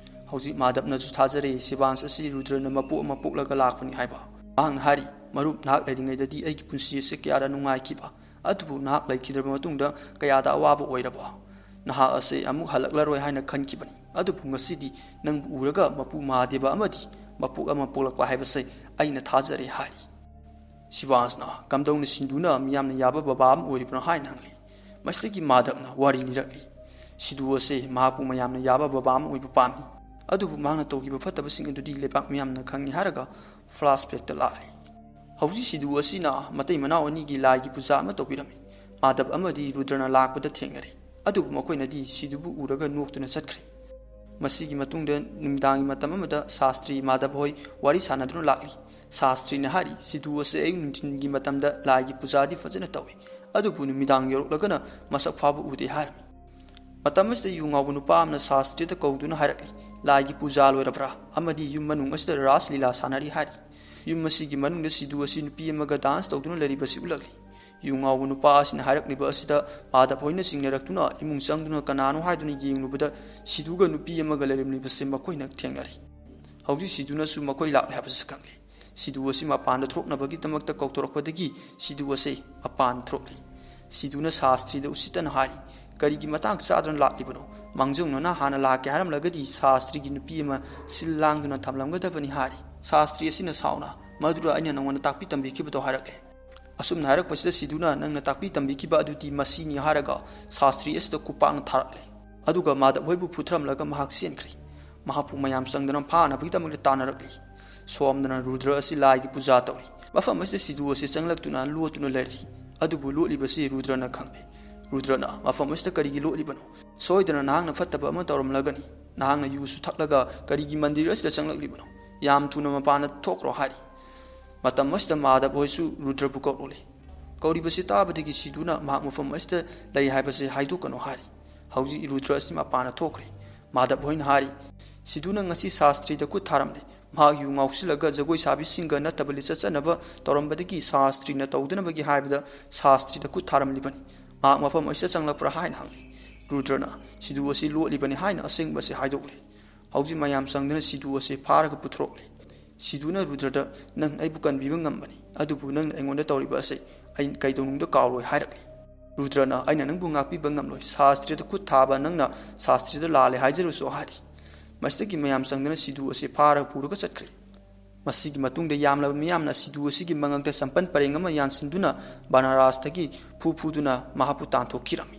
ꯍꯧꯖꯤꯛ ꯃꯥꯙꯕꯅꯁꯨ ꯊꯥꯖꯔꯦ ꯁꯤꯕꯥꯟꯁ ꯑꯁꯤ ꯔꯨꯗ꯭ꯔꯅ ꯃꯄꯣꯛ ꯑꯃ ꯄꯣꯛꯂꯒ ꯂꯥꯛꯄꯅꯤ ꯍꯥꯏꯕ꯫ ꯃꯍꯥꯛꯅ ꯍꯥꯏꯔꯤ, "ꯃꯔꯨꯞ, ꯅꯍꯥꯛ ꯂꯩꯔꯤꯉꯩꯗꯗꯤ ꯑꯩꯒꯤ ꯄꯨꯟꯁꯤ ꯑꯁꯤ ꯀꯌꯥꯗ ꯅꯨꯡꯉꯥꯏꯈꯤꯕ, ꯑꯗꯨꯕꯨ ꯅꯍꯥꯛ ꯂꯩꯈꯤꯗ꯭ꯔꯕ ꯃꯇꯨꯡꯗ ꯀꯌꯥꯗ ꯑꯋꯥꯕ ꯑꯣꯏꯔꯕ꯫ ꯅꯍꯥꯛ ꯑꯁꯤ ꯑꯃꯨꯛ ꯍꯜꯂꯛꯂꯔꯣꯏ ꯍꯥꯏꯅ ꯈꯟꯈꯤꯕꯅꯤ, ꯑꯗꯨꯕꯨ ꯉꯁꯤꯗꯤ ꯅꯪꯕꯨ ꯎꯔꯒ ꯃꯄꯨ ꯃꯍꯥꯗꯦꯕ ꯑꯃꯗꯤ ꯃꯄꯣꯛ ꯑꯃ ꯄꯣꯛꯂꯛꯄ ꯍꯥꯏꯕꯁꯦ ꯑꯩꯅ ꯊꯥꯖꯔꯦ" ꯍꯥꯏꯔꯤ꯫ ꯁꯤꯕꯥꯟꯁꯅ, "ꯀꯝꯗꯧꯅ ꯁꯤꯟꯗꯨꯅ ꯃꯤꯌꯥꯝꯅ ꯌꯥꯕ ꯕꯕꯥ ꯑꯃ ꯑꯣꯏꯔꯤꯕꯅꯣ?" ꯍꯥꯏꯅ ꯍꯪꯂꯤ꯫ ꯃꯁꯤꯗꯒꯤ ꯃꯥꯙꯕꯅ ꯋꯥꯔꯤ ꯂꯤꯔꯛꯂꯤ꯫ ꯁꯤꯗꯨ ꯑꯁꯦ ꯃꯍꯥꯛꯄꯨ ꯃꯌꯥꯝꯅ ꯌꯥꯕ ꯕꯕꯥ ꯑꯃ ꯑꯣꯏꯕ ꯄꯥꯝꯃꯤ, ꯑꯗꯨꯕꯨ ꯃꯍꯥꯛꯅ ꯇꯧꯈꯤꯕ ꯐꯠꯇꯕꯁꯤꯡ ꯑꯗꯨꯗꯤ ꯂꯩꯕꯥꯛ ꯃꯤꯌꯥꯝꯅ ꯈꯪꯉꯤ ꯍꯥꯏꯔꯒ flashbackꯇ ꯂꯥꯛꯂꯤ꯫ ꯍꯧꯖꯤꯛ ꯁꯤꯗꯨ ꯑꯁꯤꯅ ꯃꯇꯩ ꯃꯅꯥꯎ ꯑꯅꯤꯒꯤ ꯂꯥꯏꯒꯤ ꯄꯨꯖꯥ ꯑꯃ ꯇꯧꯕꯤꯔꯝꯃꯤ꯫ ꯃꯥꯙꯕ ꯑꯃꯗꯤ ꯔꯨꯗ꯭ꯔꯅ ꯂꯥꯛꯄꯗ ꯊꯦꯡꯅꯔꯦ, ꯑꯗꯨꯕꯨ ꯃꯈꯣꯏꯅꯗꯤ ꯁꯤꯗꯨꯕꯨ ꯎꯔꯒ ꯅꯣꯛꯇꯨꯅ ꯆꯠꯈ꯭ꯔꯦ꯫ ꯃꯁꯤꯒꯤ ꯃꯇꯨꯡꯗ ꯅꯨꯃꯤꯗꯥꯡꯒꯤ ꯃꯇꯝ ꯑꯃꯗ ꯁꯥꯁꯇ꯭ꯔꯤ ꯃꯥꯙꯕ ꯍꯣꯏ ꯋꯥꯔꯤ ꯁꯥꯟꯅꯗꯨꯅ ꯂꯥꯛꯂꯤ꯫ ꯁꯥꯁꯇ꯭ꯔꯤꯅ ꯍꯥꯏꯔꯤ, "ꯁꯤꯗꯨ ꯑꯁꯦ ꯑꯌꯨꯛ ꯅꯨꯡꯊꯤꯜꯒꯤ ꯃꯇꯝꯗ ꯂꯥꯏꯒꯤ ꯄꯨꯖꯥꯗꯤ ꯐꯖꯅ ꯇꯧꯏ, ꯑꯗꯨꯕꯨ ꯅꯨꯃꯤꯗꯥꯡ ꯌꯧꯔꯛꯂꯒꯅ ꯃꯁꯛ ꯐꯥꯎꯕ ꯎꯗꯦ" ꯍꯥꯏꯔꯝꯃꯤ꯫ ꯃꯇꯝ ꯑꯁꯤꯗ ꯌꯨ ꯉꯥꯎꯕ ꯅꯨꯄꯥ ꯑꯃꯅ ꯁꯥꯁꯇ꯭ꯔꯤꯗ ꯀꯧꯗꯨꯅ ꯍꯥꯏꯔꯛꯂꯤ, "ꯂꯥꯏꯒꯤ ꯄꯨꯖꯥ ꯂꯣꯏꯔꯕ꯭ꯔꯥ? ꯑꯃꯗꯤ ꯌꯨꯝ ꯃꯅꯨꯡ ꯑꯁꯤꯗ ꯔꯥꯁ ꯂꯤꯂꯥ ꯁꯥꯟꯅꯔꯤ" ꯍꯥꯏꯔꯤ꯫ ꯌꯨꯝ ꯑꯁꯤꯒꯤ ꯃꯅꯨꯡꯗ ꯁꯤꯗꯨ ꯑꯁꯤ ꯅꯨꯄꯤ ꯑꯃꯒ dance ꯇꯧꯗꯨꯅ ꯂꯩꯔꯤꯕꯁꯤ ꯎꯠꯂꯛꯂꯤ꯫ ꯌꯨ ꯉꯥꯎꯕ ꯅꯨꯄꯥ ꯑꯁꯤꯅ ꯍꯥꯏꯔꯛꯂꯤꯕ ꯑꯁꯤꯗ ꯃꯥꯙꯕ ꯍꯣꯏꯅ ꯆꯤꯡꯅꯔꯛꯇꯨꯅ ꯏꯃꯨꯡ ꯆꯪꯗꯨꯅ ꯀꯅꯥꯅꯣ ꯍꯥꯏꯗꯨꯅ ꯌꯦꯡꯂꯨꯕꯗ ꯁꯤꯗꯨꯒ ꯅꯨꯄꯤ ꯑꯃꯒ ꯂꯩꯔꯝꯂꯤꯕꯁꯤ ꯃꯈꯣꯏꯅ ꯊꯦꯡꯅꯔꯤ꯫ ꯍꯧꯖꯤꯛ ꯁꯤꯗꯨꯅꯁꯨ ꯃꯈꯣꯏ ꯂꯥꯛꯂꯦ ꯍꯥꯏꯕꯁꯤ ꯈꯪꯂꯤ꯫ ꯁꯤꯗꯨ ꯑꯁꯤ ꯃꯄꯥꯟꯗ ꯊꯣꯛꯅꯕꯒꯤꯗꯃꯛꯇ ꯀꯧꯊꯣꯔꯛꯄꯗꯒꯤ ꯁꯤꯗꯨ ꯑꯁꯤ ꯃꯄꯥꯟ ꯊꯣꯛꯂꯤ꯫ ꯁꯤꯗꯨꯅ ꯁꯥꯁꯇ꯭ꯔꯤꯗ ꯎꯁꯤꯠꯇꯅ ꯍꯥꯏꯔꯤ, "ꯀꯔꯤꯒꯤ ꯃꯇꯥꯡ ꯆꯥꯗꯅ ꯂꯥꯛꯂꯤꯕꯅꯣ? ꯃꯥꯡꯖꯧꯅꯅ ꯍꯥꯟꯅ ꯂꯥꯛꯀꯦ ꯍꯥꯏꯔꯝꯂꯒꯗꯤ ꯁꯥꯁꯇ꯭ꯔꯤꯒꯤ ꯅꯨꯄꯤ ꯑꯃ ꯁꯤꯜ ꯂꯥꯡꯗꯨꯅ ꯊꯝꯂꯝꯒꯗꯕꯅꯤ" ꯍꯥꯏꯔꯤ꯫ ꯁꯥꯁꯇ꯭ꯔꯤ ꯑꯁꯤꯅ ꯁꯥꯎꯅ, "ꯃꯗꯨꯔ ꯑꯩꯅ ꯅꯉꯣꯟꯗ ꯇꯥꯛꯄꯤ ꯇꯝꯕꯤꯈꯤꯕꯗꯣ?" ꯍꯥꯏꯔꯛꯂꯦ꯫ ꯑꯁꯨꯝꯅ ꯍꯥꯏꯔꯛꯄꯁꯤꯗ ꯁꯤꯗꯨꯅ, "ꯅꯪꯅ ꯇꯥꯛꯄꯤ ꯇꯝꯕꯤꯈꯤꯕ ꯑꯗꯨꯗꯤ ꯃꯁꯤꯅꯤ" ꯍꯥꯏꯔꯒ ꯁꯥꯁꯇ꯭ꯔꯤ ꯑꯁꯤꯗ ꯈꯨꯄꯥꯛꯅ ꯊꯥꯔꯛꯂꯦ꯫ ꯑꯗꯨꯒ ꯃꯥꯙꯕ ꯍꯣꯏꯕꯨ ꯐꯨꯊꯔꯝꯂꯒ ꯃꯍꯥꯛ ꯆꯦꯟꯈ꯭ꯔꯦ꯫ ꯃꯍꯥꯛꯄꯨ ꯃꯌꯥꯝ ꯆꯪꯗꯅ ꯐꯥꯅꯕꯒꯤꯗꯃꯛꯇ ꯇꯥꯟꯅꯔꯛꯂꯤ꯫ ꯁꯣꯝꯗꯅ ꯔꯨꯗ꯭ꯔ ꯑꯁꯤ ꯂꯥꯏꯒꯤ ꯄꯨꯖꯥ ꯇꯧꯔꯤ꯫ ꯃꯐꯝ ꯑꯁꯤꯗ ꯁꯤꯙꯨ ꯑꯁꯤ ꯆꯪꯂꯛꯇꯨꯅ ꯂꯣꯠꯇꯨꯅ ꯂꯩꯔꯤ꯫ ꯑꯗꯨꯕꯨ ꯂꯣꯠꯂꯤꯕꯁꯤ ꯔꯨꯗ꯭ꯔꯅ ꯈꯪꯂꯦ꯫ ꯔꯨꯗ꯭ꯔꯅ ꯃꯐꯝ ꯑꯁꯤꯗ ꯀꯔꯤꯒꯤ ꯂꯣꯠꯂꯤꯕꯅꯣ? ꯁꯣꯏꯗꯅ ꯅꯍꯥꯛꯅ ꯐꯠꯇꯕ ꯑꯃ ꯇꯧꯔꯝꯂꯒꯅꯤ꯫ ꯅꯍꯥꯛꯅ ꯌꯨꯁꯨ ꯊꯛꯂꯒ ꯀꯔꯤꯒꯤ ꯃꯟꯗꯤꯔ ꯑꯁꯤꯗ ꯆꯪꯂꯛꯂꯤꯕꯅꯣ? ꯌꯥꯝ ꯊꯨꯅ ꯃꯄꯥꯟꯗ ꯊꯣꯛꯈ꯭ꯔꯣ ꯍꯥꯏꯔꯤ꯫ ꯃꯇꯝ ꯑꯁꯤꯗ ꯃꯥꯙꯕ ꯍꯣꯏꯁꯨ ꯔꯨꯗ꯭ꯔꯕꯨ ꯀꯧꯔꯛꯂꯤ꯫ ꯀꯧꯔꯤꯕꯁꯤ ꯇꯥꯕꯗꯒꯤ ꯁꯤꯙꯨꯅ ꯃꯍꯥꯛ ꯃꯐꯝ ꯑꯁꯤꯗ ꯂꯩ ꯍꯥꯏꯕꯁꯤ ꯍꯥꯏꯗꯣꯛꯀꯅꯨ ꯍꯥꯏꯔꯤ꯫ ꯍꯧꯖꯤꯛ ꯔꯨꯗ꯭ꯔ ꯑꯁꯤ ꯃꯄꯥꯟꯗ ꯊꯣꯛꯈ꯭ꯔꯦ꯫ ꯃꯥꯙꯕ ꯍꯣꯏꯅ ꯍꯥꯏꯔꯤ, "ꯁꯤꯙꯨꯅ ꯉꯁꯤ ꯁꯥꯁꯇ꯭ꯔꯤꯗ ꯈꯨꯠ ꯊꯥꯔꯝꯂꯦ꯫ ꯃꯍꯥꯛ ꯌꯨ ꯉꯥꯎꯁꯤꯜꯂꯒ ꯖꯒꯣꯏ ꯁꯥꯕꯤꯁꯤꯡꯒ ꯅꯠꯇꯕ ꯂꯤꯆꯠ ꯆꯠꯅꯕ ꯇꯧꯔꯝꯕꯗꯒꯤ ꯁꯥꯁꯇ꯭ꯔꯤꯅ ꯇꯧꯗꯅꯕꯒꯤ ꯍꯥꯏꯕꯗ ꯁꯥꯁꯇ꯭ꯔꯤꯗ ꯈꯨꯠ ꯊꯥꯔꯝꯂꯤꯕꯅꯤ꯫ ꯃꯍꯥꯛ ꯃꯐꯝ ꯑꯁꯤꯗ ꯆꯪꯂꯛꯄ꯭ꯔꯥ?" ꯍꯥꯏꯅ ꯍꯪꯂꯤ꯫ ꯔꯨꯗ꯭ꯔꯅ ꯁꯤꯙꯨ ꯑꯁꯤ ꯂꯣꯠꯂꯤꯕꯅꯤ ꯍꯥꯏꯅ ꯑꯁꯦꯡꯕ ꯑꯁꯤ ꯍꯥꯏꯗꯣꯛꯂꯤ꯫ ꯍꯧꯖꯤꯛ ꯃꯌꯥꯝ ꯆꯪꯗꯨꯅ ꯁꯤꯙꯨ ꯑꯁꯤ ꯐꯥꯔꯒ ꯄꯨꯊꯣꯔꯛꯂꯤ꯫ ꯁꯤꯙꯨꯅ ꯔꯨꯗ꯭ꯔꯗ, "ꯅꯪ ꯑꯩꯕꯨ ꯀꯟꯕꯤꯕ ꯉꯝꯕꯅꯤ, ꯑꯗꯨꯕꯨ ꯅꯪꯅ ꯑꯩꯉꯣꯟꯗ ꯇꯧꯔꯤꯕ ꯑꯁꯤ ꯑꯩ ꯀꯩꯗꯧꯅꯨꯡꯗ ꯀꯥꯎꯔꯣꯏ" ꯍꯥꯏꯔꯛꯂꯤ꯫ ꯔꯨꯗ꯭ꯔꯅ, "ꯑꯩꯅ ꯅꯪꯕꯨ ꯉꯥꯛꯄꯤꯕ ꯉꯝꯂꯣꯏ, ꯁꯥꯁꯇ꯭ꯔꯤꯗ ꯈꯨꯠ ꯊꯥꯕ ꯅꯪꯅ ꯁꯥꯁꯇ꯭ꯔꯤꯗ ꯂꯥꯜꯂꯦ ꯍꯥꯏꯖꯔꯨꯁꯨ" ꯍꯥꯏꯔꯤ꯫ ꯃꯁꯤꯗꯒꯤ ꯃꯌꯥꯝ ꯆꯪꯗꯨꯅ ꯁꯤꯙꯨ ꯑꯁꯤ ꯐꯥꯔꯒ ꯄꯨꯔꯒ ꯆꯠꯈ꯭ꯔꯦ꯫ ꯃꯁꯤꯒꯤ ꯃꯇꯨꯡꯗ ꯌꯥꯝꯂꯕ ꯃꯤꯌꯥꯝꯅ ꯁꯤꯙꯨ ꯑꯁꯤꯒꯤ ꯃꯉꯛꯇ ꯆꯝꯄꯟ ꯄꯔꯦꯡ ꯑꯃ ꯌꯥꯟꯁꯤꯟꯗꯨꯅ ꯕꯅꯥꯔꯥꯁꯇꯒꯤ ꯐꯨ ꯐꯨꯗꯨꯅ ꯃꯍꯥꯛꯄꯨ ꯇꯥꯟꯊꯣꯛꯈꯤꯔꯝꯃꯤ꯫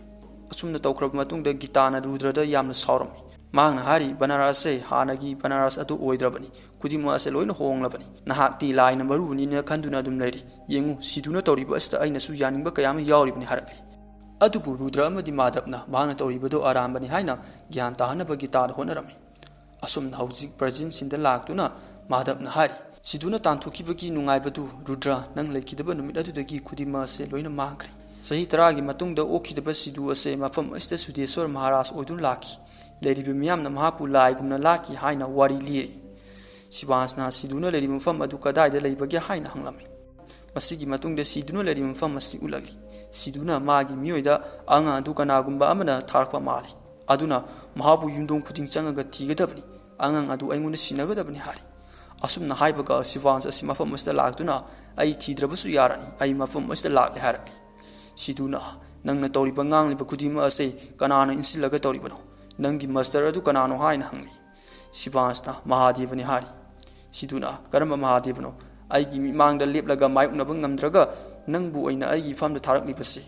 ꯑꯁꯨꯝꯅ ꯇꯧꯈ꯭ꯔꯕ ꯃꯇꯨꯡꯗ ꯒꯤꯇꯥꯅ ꯔꯨꯗ꯭ꯔꯗ ꯌꯥꯝꯅ ꯁꯥꯎꯔꯝꯃꯤ꯫ ꯃꯍꯥꯛꯅ ꯍꯥꯏꯔꯤ, "ꯕꯅꯥꯔꯥꯁꯁꯦ ꯍꯥꯟꯅꯒꯤ ꯕꯅꯥꯔꯥꯁ ꯑꯗꯨ ꯑꯣꯏꯗ꯭ꯔꯕꯅꯤ꯫ ꯈꯨꯗꯤꯡꯃꯛ ꯑꯁꯦ ꯂꯣꯏꯅ ꯍꯣꯡꯂꯕꯅꯤ꯫ ꯅꯍꯥꯛꯇꯤ ꯂꯥꯏꯅ ꯃꯔꯨꯅꯤꯅ ꯈꯟꯗꯨꯅ ꯑꯗꯨꯝ ꯂꯩꯔꯤ꯫ ꯌꯦꯡꯉꯨ, ꯁꯤꯙꯨꯅ ꯇꯧꯔꯤꯕ ꯑꯁꯤꯗ ꯑꯩꯅꯁꯨ ꯌꯥꯅꯤꯡꯕ ꯀꯌꯥ ꯑꯃ ꯌꯥꯎꯔꯤꯕꯅꯤ" ꯍꯥꯏꯔꯛꯂꯤ꯫ ꯑꯗꯨꯕꯨ ꯔꯨꯗ꯭ꯔ ꯑꯃꯗꯤ ꯃꯥꯙꯕꯅ ꯃꯍꯥꯛꯅ ꯇꯧꯔꯤꯕꯗꯨ ꯑꯔꯥꯟꯕꯅꯤ ꯍꯥꯏꯅ ꯒ꯭ꯌꯥꯟ ꯇꯥꯍꯟꯅꯕ ꯒꯤꯇꯥꯗ ꯍꯣꯠꯅꯔꯝꯃꯤ꯫ ꯑꯁꯨꯝꯅ ꯍꯧꯖꯤꯛ ꯄ꯭ꯔꯖꯦꯟ ꯁꯤꯟꯗ ꯂꯥꯛꯇꯨꯅ ꯃꯥꯙꯕꯅ ꯍꯥꯏꯔꯤ, "ꯁꯤꯙꯨꯅ ꯇꯥꯟꯊꯣꯛꯈꯤꯕꯒꯤ ꯅꯨꯡꯉꯥꯏꯕꯗꯨ ꯔꯨꯗ꯭ꯔ, ꯅꯪ ꯂꯩꯈꯤꯗꯕ ꯅꯨꯃꯤꯠ ꯑꯗꯨꯗꯒꯤ ꯈꯨꯗꯤꯡꯃꯛ ꯑꯁꯦ ꯂꯣꯏꯅ ꯃꯥꯡꯈ꯭ꯔꯦ꯫ ꯆꯍꯤ ꯇꯔꯥꯒꯤ ꯃꯇꯨꯡꯗ ꯑꯣꯛꯈꯤꯗꯕ ꯁꯤꯙꯨ ꯑꯁꯦ ꯃꯐꯝ ꯑꯁꯤꯗ ꯁꯨꯗꯦꯁ꯭ꯋꯔ ꯃꯍꯥꯔꯥꯖ ꯑꯣꯏꯗꯨꯅ ꯂꯥꯛꯈꯤ꯫ ꯂꯩꯔꯤꯕ ꯃꯤꯌꯥꯝꯅ ꯃꯍꯥꯛꯄꯨ ꯂꯥꯏꯒꯨꯝꯅ ꯂꯥꯠꯈꯤ" ꯍꯥꯏꯅ ꯋꯥꯔꯤ ꯂꯤꯔꯤ꯫ ꯁꯤꯕꯥꯟꯁꯅ ꯁꯤꯙꯨꯅ ꯂꯩꯔꯤꯕ ꯃꯐꯝ ꯑꯗꯨ ꯀꯗꯥꯏꯗ ꯂꯩꯕꯒꯦ ꯍꯥꯏꯅ ꯍꯪꯂꯝꯃꯤ꯫ ꯃꯁꯤꯒꯤ ꯃꯇꯨꯡꯗ ꯁꯤꯙꯨꯅ ꯂꯩꯔꯤꯕ ꯃꯐꯝ ꯑꯁꯤ ꯎꯠꯂꯛꯂꯤ꯫ ꯁꯤꯙꯨꯅ ꯃꯥꯒꯤ ꯃꯤꯑꯣꯏꯗ ꯑꯉꯥꯡ ꯑꯗꯨ ꯀꯅꯥꯒꯨꯝꯕ ꯑꯃꯅ ꯊꯥꯔꯛꯄ ꯃꯥꯜꯂꯤ꯫ ꯑꯗꯨꯅ ꯃꯍꯥꯛꯄꯨ ꯌꯨꯝꯊꯣꯡ ꯈꯨꯗꯤꯡ ꯆꯪꯉꯒ ꯊꯤꯒꯗꯕꯅꯤ꯫ ꯑꯉꯥꯡ ꯑꯗꯨ ꯑꯩꯉꯣꯟꯗ ꯁꯤꯟꯅꯒꯗꯕꯅꯤ ꯍꯥꯏꯔꯤ꯫ ꯑꯁꯨꯝꯅ ꯍꯥꯏꯕꯒ ꯁꯤꯕꯥꯟꯁ ꯑꯁꯤ ꯃꯐꯝ ꯑꯁꯤꯗ ꯂꯥꯛꯇꯨꯅ, "ꯑꯩ ꯊꯤꯗ꯭ꯔꯕꯁꯨ ꯌꯥꯔꯅꯤ, ꯑꯩ ꯃꯐꯝ ꯑꯁꯤꯗ ꯂꯥꯛꯂꯦ" ꯍꯥꯏꯔꯛꯂꯤ꯫ ꯁꯤꯙꯨꯅ, "ꯅꯪꯅ ꯇꯧꯔꯤꯕ ꯉꯥꯡꯂꯤꯕ ꯈꯨꯗꯤꯡꯃꯛ ꯑꯁꯤ ꯀꯅꯥꯅ ꯏꯟꯁꯤꯜꯂꯒ ꯇꯧꯔꯤꯕꯅꯣ? ꯅꯪꯒꯤ ꯃꯁꯇꯔ ꯑꯗꯨ ꯀꯅꯥꯅꯣ?" ꯍꯥꯏꯅ ꯍꯪꯂꯤ꯫ ꯁꯤꯕꯥꯟꯁꯅ, "ꯃꯍꯥꯗꯦꯕꯅꯤ" ꯍꯥꯏꯔꯤ꯫ ꯁꯤꯙꯨꯅ, "ꯀꯔꯝꯕ ꯃꯍꯥꯗꯦꯕꯅꯣ? ꯑꯩꯒꯤ ꯃꯤꯠꯃꯥꯡꯗ ꯂꯦꯞꯂꯒ ꯃꯥꯌꯣꯛꯅꯕ ꯉꯝꯗ꯭ꯔꯒ ꯅꯪꯕꯨ ꯑꯣꯏꯅ ꯑꯩꯒꯤ ꯏꯐꯝꯗ ꯊꯥꯔꯛꯂꯤꯕꯁꯤ?"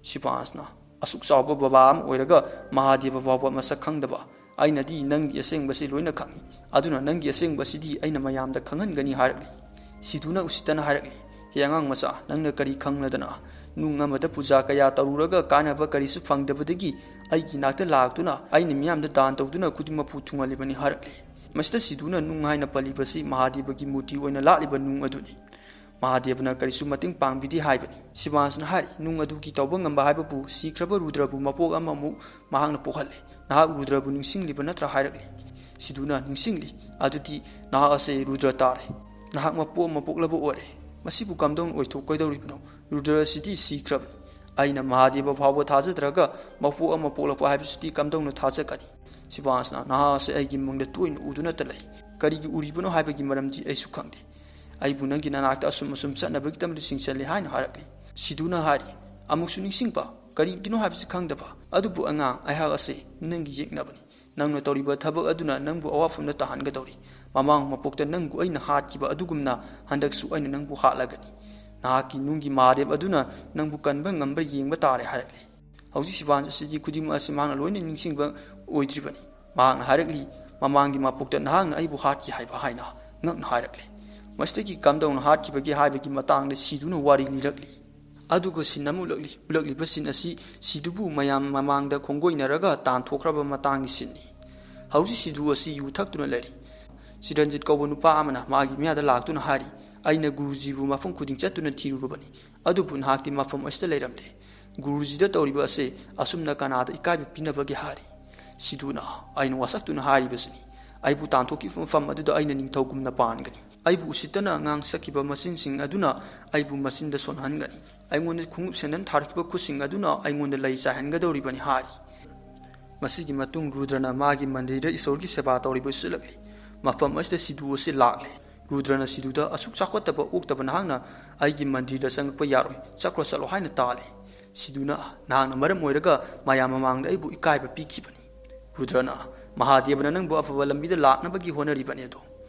ꯁꯤꯕꯥꯟꯁꯅ, "ꯑꯁꯨꯛ ꯆꯥꯎꯕ ꯕꯕꯥ ꯑꯃ ꯑꯣꯏꯔꯒ ꯃꯍꯥꯗꯦꯕ ꯐꯥꯎꯕ ꯃꯁꯛ ꯈꯪꯗꯕ, "ꯑꯩꯅꯗꯤ ꯅꯪꯒꯤ ꯑꯁꯦꯡꯕꯁꯤ ꯂꯣꯏꯅ ꯈꯪꯏ, ꯑꯗꯨꯅ ꯅꯪꯒꯤ ꯑꯁꯦꯡꯕꯁꯤꯗꯤ ꯑꯩꯅ ꯃꯌꯥꯝꯗ ꯈꯪꯍꯟꯒꯅꯤ" ꯍꯥꯏꯔꯛꯂꯤ꯫ ꯁꯤꯙꯨꯅ ꯎꯁꯤꯠꯇꯅ ꯍꯥꯏꯔꯛꯂꯤ, "ꯍꯦ ꯑꯉꯥꯡ ꯃꯆꯥ, ꯅꯪꯅ ꯀꯔꯤ ꯈꯪꯂꯗꯅ? ꯅꯨꯡ ꯑꯃꯗ ꯄꯨꯖꯥ ꯀꯌꯥ ꯇꯧꯔꯨꯔꯒ ꯀꯥꯟꯅꯕ ꯀꯔꯤꯁꯨ ꯐꯪꯗꯕꯗꯒꯤ ꯑꯩꯒꯤ ꯅꯥꯛꯇ ꯂꯥꯛꯇꯨꯅ ꯑꯩꯅ ꯃꯤꯌꯥꯝꯗ ꯗꯥꯟ ꯇꯧꯗꯨꯅ ꯈꯨꯗꯤꯡꯃꯛꯄꯨ ꯊꯨꯡꯍꯜꯂꯤꯕꯅꯤ" ꯍꯥꯏꯔꯛꯂꯤ꯫ ꯃꯁꯤꯗ ꯁꯤꯙꯨꯅ ꯅꯨꯡ ꯍꯥꯏꯅ ꯄꯜꯂꯤꯕꯁꯤ ꯃꯍꯥꯗꯦꯕꯒꯤ ꯃꯨꯔꯇꯤ ꯑꯣꯏꯅ ꯂꯥꯠꯂꯤꯕ ꯅꯨꯡ ꯑꯗꯨꯅꯤ꯫ ꯃꯍꯥꯗꯦꯕꯅ ꯀꯔꯤꯁꯨ ꯃꯇꯦꯡ ꯄꯥꯡꯕꯤꯗꯦ ꯍꯥꯏꯕꯅꯤ꯫ ꯁꯤꯕꯥꯟꯁꯅ ꯍꯥꯏꯔꯤ, "ꯅꯨꯡ ꯑꯗꯨꯒꯤ ꯇꯧꯕ ꯉꯝꯕ ꯍꯥꯏꯕꯕꯨ ꯁꯤꯈ꯭ꯔꯕ ꯔꯨꯗ꯭ꯔꯕꯨ ꯃꯄꯣꯛ ꯑꯃꯃꯨꯛ ꯃꯍꯥꯛꯅ ꯄꯣꯛꯍꯜꯂꯦ꯫ ꯅꯍꯥꯛ ꯔꯨꯗ꯭ꯔꯕꯨ ꯅꯤꯡꯁꯤꯡꯂꯤꯕ ꯅꯠꯇ꯭ꯔꯥ?" ꯍꯥꯏꯔꯛꯂꯤ꯫ ꯁꯤꯙꯨꯅ, "ꯅꯤꯡꯁꯤꯡꯂꯤ꯫ ꯑꯗꯨꯗꯤ ꯅꯍꯥꯛ ꯑꯁꯦ ꯔꯨꯗ꯭ꯔ ꯇꯥꯔꯦ꯫ ꯅꯍꯥꯛ ꯃꯄꯣꯛ ꯑꯃ ꯄꯣꯛꯂꯕ ꯑꯣꯏꯔꯦ꯫ ꯃꯁꯤꯕꯨ ꯀꯝꯗꯧꯅ ꯑꯣꯏꯊꯣꯛꯀꯗꯧꯔꯤꯕꯅꯣ? ꯔꯨꯗ꯭ꯔ ꯑꯁꯤꯗꯤ ꯁꯤꯈ꯭ꯔꯕꯅꯤ꯫ ꯑꯩꯅ ꯃꯍꯥꯗꯦꯕ ꯐꯥꯎꯕ ꯊꯥꯖꯗ꯭ꯔꯒ ꯃꯄꯣꯛ ꯑꯃ ꯄꯣꯛꯂꯛꯄ ꯍꯥꯏꯕꯁꯤꯗꯤ ꯀꯝꯗꯧꯅ ꯊꯥꯖꯒꯅꯤ?" ꯁꯤꯕꯥꯟꯁꯅ, "ꯅꯍꯥꯛ ꯑꯁꯦ ꯑꯩꯒꯤ ꯃꯪꯗ ꯇꯣꯏꯅ ꯎꯗꯨꯅꯇ ꯂꯩ꯫ ꯀꯔꯤꯒꯤ ꯎꯔꯤꯕꯅꯣ ꯍꯥꯏꯕꯒꯤ ꯃꯔꯝꯗꯤ ꯑꯩꯁꯨ ꯈꯪꯗꯦ꯫ ꯑꯩꯕꯨ ꯅꯪꯒꯤ ꯅꯅꯥꯛꯇ ꯑꯁꯨꯝ ꯑꯁꯨꯝ ꯆꯠꯅꯕꯒꯤꯗꯃꯛ ꯆꯤꯡꯁꯤꯜꯂꯦ ꯍꯥꯏꯅ ꯍꯥꯏꯔꯛꯂꯤ꯫" ꯁꯤꯙꯨꯅ ꯍꯥꯏꯔꯤ, "ꯑꯃꯨꯛꯁꯨ ꯅꯤꯡꯁꯤꯡꯕ, ꯀꯔꯤꯒꯤꯅꯣ ꯍꯥꯏꯕꯁꯤ ꯈꯪꯗꯕ꯫ ꯑꯗꯨꯕꯨ ꯑꯉꯥꯡ, ꯑꯩꯍꯥꯛ ꯑꯁꯦ ꯅꯪꯒꯤ ꯌꯦꯛꯅꯕꯅꯤ꯫ ꯅꯪꯅ ꯇꯧꯔꯤꯕ ꯊꯕꯛ ꯑꯗꯨꯅ ꯅꯪꯕꯨ ꯑꯋꯥꯐꯝꯗ ꯇꯥꯍꯟꯒꯗꯧꯔꯤ꯫ ꯃꯃꯥꯡ ꯃꯄꯣꯛꯇ ꯅꯪꯕꯨ ꯑꯩꯅ ꯍꯥꯠꯈꯤꯕ ꯑꯗꯨꯒꯨꯝꯅ ꯍꯟꯗꯛꯁꯨ ꯑꯩꯅ ꯅꯪꯕꯨ ꯍꯥꯠꯂꯒꯅꯤ꯫ ꯅꯍꯥꯛꯀꯤ ꯅꯨꯡꯒꯤ ꯃꯍꯥꯗꯦꯕ ꯑꯗꯨꯅ ꯅꯪꯕꯨ ꯀꯟꯕ ꯉꯝꯕ꯭ꯔꯥ ꯌꯦꯡꯕ ꯇꯥꯔꯦ" ꯍꯥꯏꯔꯛꯂꯤ꯫ ꯍꯧꯖꯤꯛ ꯁꯤꯕꯥꯟꯁ ꯑꯁꯤꯗꯤ ꯈꯨꯗꯤꯡꯃꯛ ꯑꯁꯤ ꯃꯍꯥꯛꯅ ꯂꯣꯏꯅ ꯅꯤꯡꯁꯤꯡꯕ ꯑꯣꯏꯗ꯭ꯔꯤꯕꯅꯤ꯫ ꯃꯍꯥꯛꯅ ꯍꯥꯏꯔꯛꯂꯤ, "ꯃꯃꯥꯡꯒꯤ ꯃꯄꯣꯛꯇ ꯅꯍꯥꯛꯅ ꯑꯩꯕꯨ ꯍꯥꯠꯈꯤ" ꯍꯥꯏꯕ ꯍꯥꯏꯅ ꯉꯛꯅ ꯍꯥꯏꯔꯛꯂꯤ꯫ ꯃꯁꯤꯗꯒꯤ ꯀꯝꯗꯧꯅ ꯍꯥꯠꯈꯤꯕꯒꯦ ꯍꯥꯏꯕꯒꯤ ꯃꯇꯥꯡꯗ ꯁꯤꯙꯨꯅ ꯋꯥꯔꯤ ꯂꯤꯔꯛꯂꯤ꯫ ꯑꯗꯨꯒ ꯁꯤꯟ ꯑꯃ ꯎꯠꯂꯛꯂꯤ꯫ ꯎꯠꯂꯛꯂꯤꯕ ꯁꯤꯟ ꯑꯁꯤ ꯁꯤꯙꯨꯕꯨ ꯃꯌꯥꯝ ꯃꯃꯥꯡꯗ ꯈꯣꯡꯒꯣꯏꯅꯔꯒ ꯇꯥꯟꯊꯣꯛꯈ꯭ꯔꯕ ꯃꯇꯥꯡꯒꯤ ꯁꯤꯟꯅꯤ꯫ ꯍꯧꯖꯤꯛ ꯁꯤꯙꯨ ꯑꯁꯤ ꯌꯨ ꯊꯛꯇꯨꯅ ꯂꯩꯔꯤ꯫ ꯆꯤꯔꯟꯖꯤꯠ ꯀꯧꯕ ꯅꯨꯄꯥ ꯑꯃꯅ ꯃꯥꯒꯤ ꯃꯌꯥꯗ ꯂꯥꯛꯇꯨꯅ ꯍꯥꯏꯔꯤ, "ꯑꯩꯅ ꯒꯨꯔꯨꯖꯤꯕꯨ ꯃꯐꯝ ꯈꯨꯗꯤꯡ ꯆꯠꯇꯨꯅ ꯊꯤꯔꯨꯔꯕꯅꯤ, ꯑꯗꯨꯕꯨ ꯅꯍꯥꯛꯇꯤ ꯃꯐꯝ ꯑꯁꯤꯗ ꯂꯩꯔꯝꯗꯦ꯫ ꯒꯨꯔꯨꯖꯤꯗ ꯇꯧꯔꯤꯕ ꯑꯁꯦ ꯑꯁꯨꯝꯅ ꯀꯅꯥꯗ ꯏꯀꯥꯏꯕ ꯄꯤꯅꯕꯒꯦ?" ꯍꯥꯏꯔꯤ꯫ ꯁꯤꯙꯨꯅ, "ꯑꯩꯅ ꯋꯥꯁꯛꯇꯨꯅ ꯍꯥꯏꯔꯤꯕꯁꯤꯅꯤ꯫ ꯑꯩꯕꯨ ꯇꯥꯟꯊꯣꯛꯈꯤꯕ ꯃꯐꯝ ꯑꯗꯨꯗ ꯑꯩꯅ ꯅꯤꯡꯊꯧꯒꯨꯝꯅ ꯄꯥꯟꯒꯅꯤ꯫ ꯑꯩꯕꯨ ꯎꯁꯤꯠꯇꯅ ꯉꯥꯡ ꯁꯛꯈꯤꯕ ꯃꯆꯤꯟꯁꯤꯡ ꯑꯗꯨꯅ ꯑꯩꯕꯨ ꯃꯆꯤꯟꯗ ꯁꯣꯟꯍꯟꯒꯅꯤ꯫ ꯑꯩꯉꯣꯟꯗ ꯈꯣꯡꯎꯞ ꯁꯦꯟꯗꯟ ꯊꯥꯔꯛꯈꯤꯕ ꯈꯨꯠꯁꯤꯡ ꯑꯗꯨꯅ ꯑꯩꯉꯣꯟꯗ ꯂꯩ ꯆꯥꯏꯍꯟꯒꯗꯧꯔꯤꯕꯅꯤ" ꯍꯥꯏꯔꯤ꯫ ꯃꯁꯤꯒꯤ ꯃꯇꯨꯡ ꯔꯨꯗ꯭ꯔꯅ ꯃꯥꯒꯤ ꯃꯟꯗꯤꯔꯗ ꯏꯁꯣꯔꯒꯤ ꯁꯦꯕꯥ ꯇꯧꯔꯤꯕ ꯎꯠꯁꯤꯜꯂꯛꯂꯤ꯫ ꯃꯐꯝ ꯑꯁꯤꯗ ꯁꯤꯙꯨ ꯑꯁꯤ ꯂꯥꯛꯂꯦ꯫ ꯔꯨꯗ꯭ꯔꯅ ꯁꯤꯙꯨꯗ, "ꯑꯁꯨꯛ ꯆꯥꯎꯈꯠꯇꯕ ꯑꯣꯛꯇꯕ ꯅꯍꯥꯛꯅ ꯑꯩꯒꯤ ꯃꯟꯗꯤꯔꯗ ꯆꯪꯂꯛꯄ ꯌꯥꯔꯣꯏ꯫ ꯆꯠꯈ꯭ꯔꯣ, ꯆꯠꯂꯣ" ꯍꯥꯏꯅ ꯇꯥꯜꯂꯤ꯫ ꯁꯤꯙꯨꯅ, "ꯅꯍꯥꯛꯅ ꯃꯔꯝ ꯑꯣꯏꯔꯒ ꯃꯌꯥꯝ ꯃꯃꯥꯡꯗ ꯑꯩꯕꯨ ꯏꯀꯥꯏꯕ ꯄꯤꯈꯤꯕꯅꯤ꯫" ꯔꯨꯗ꯭ꯔꯅ, "ꯃꯍꯥꯗꯦꯕꯅ ꯅꯪꯕꯨ ꯑꯐꯕ ꯂꯝꯕꯤꯗ ꯂꯥꯛꯅꯕꯒꯤ ꯍꯣꯠꯅꯔꯤꯕꯅꯤ ꯑꯗꯣ꯫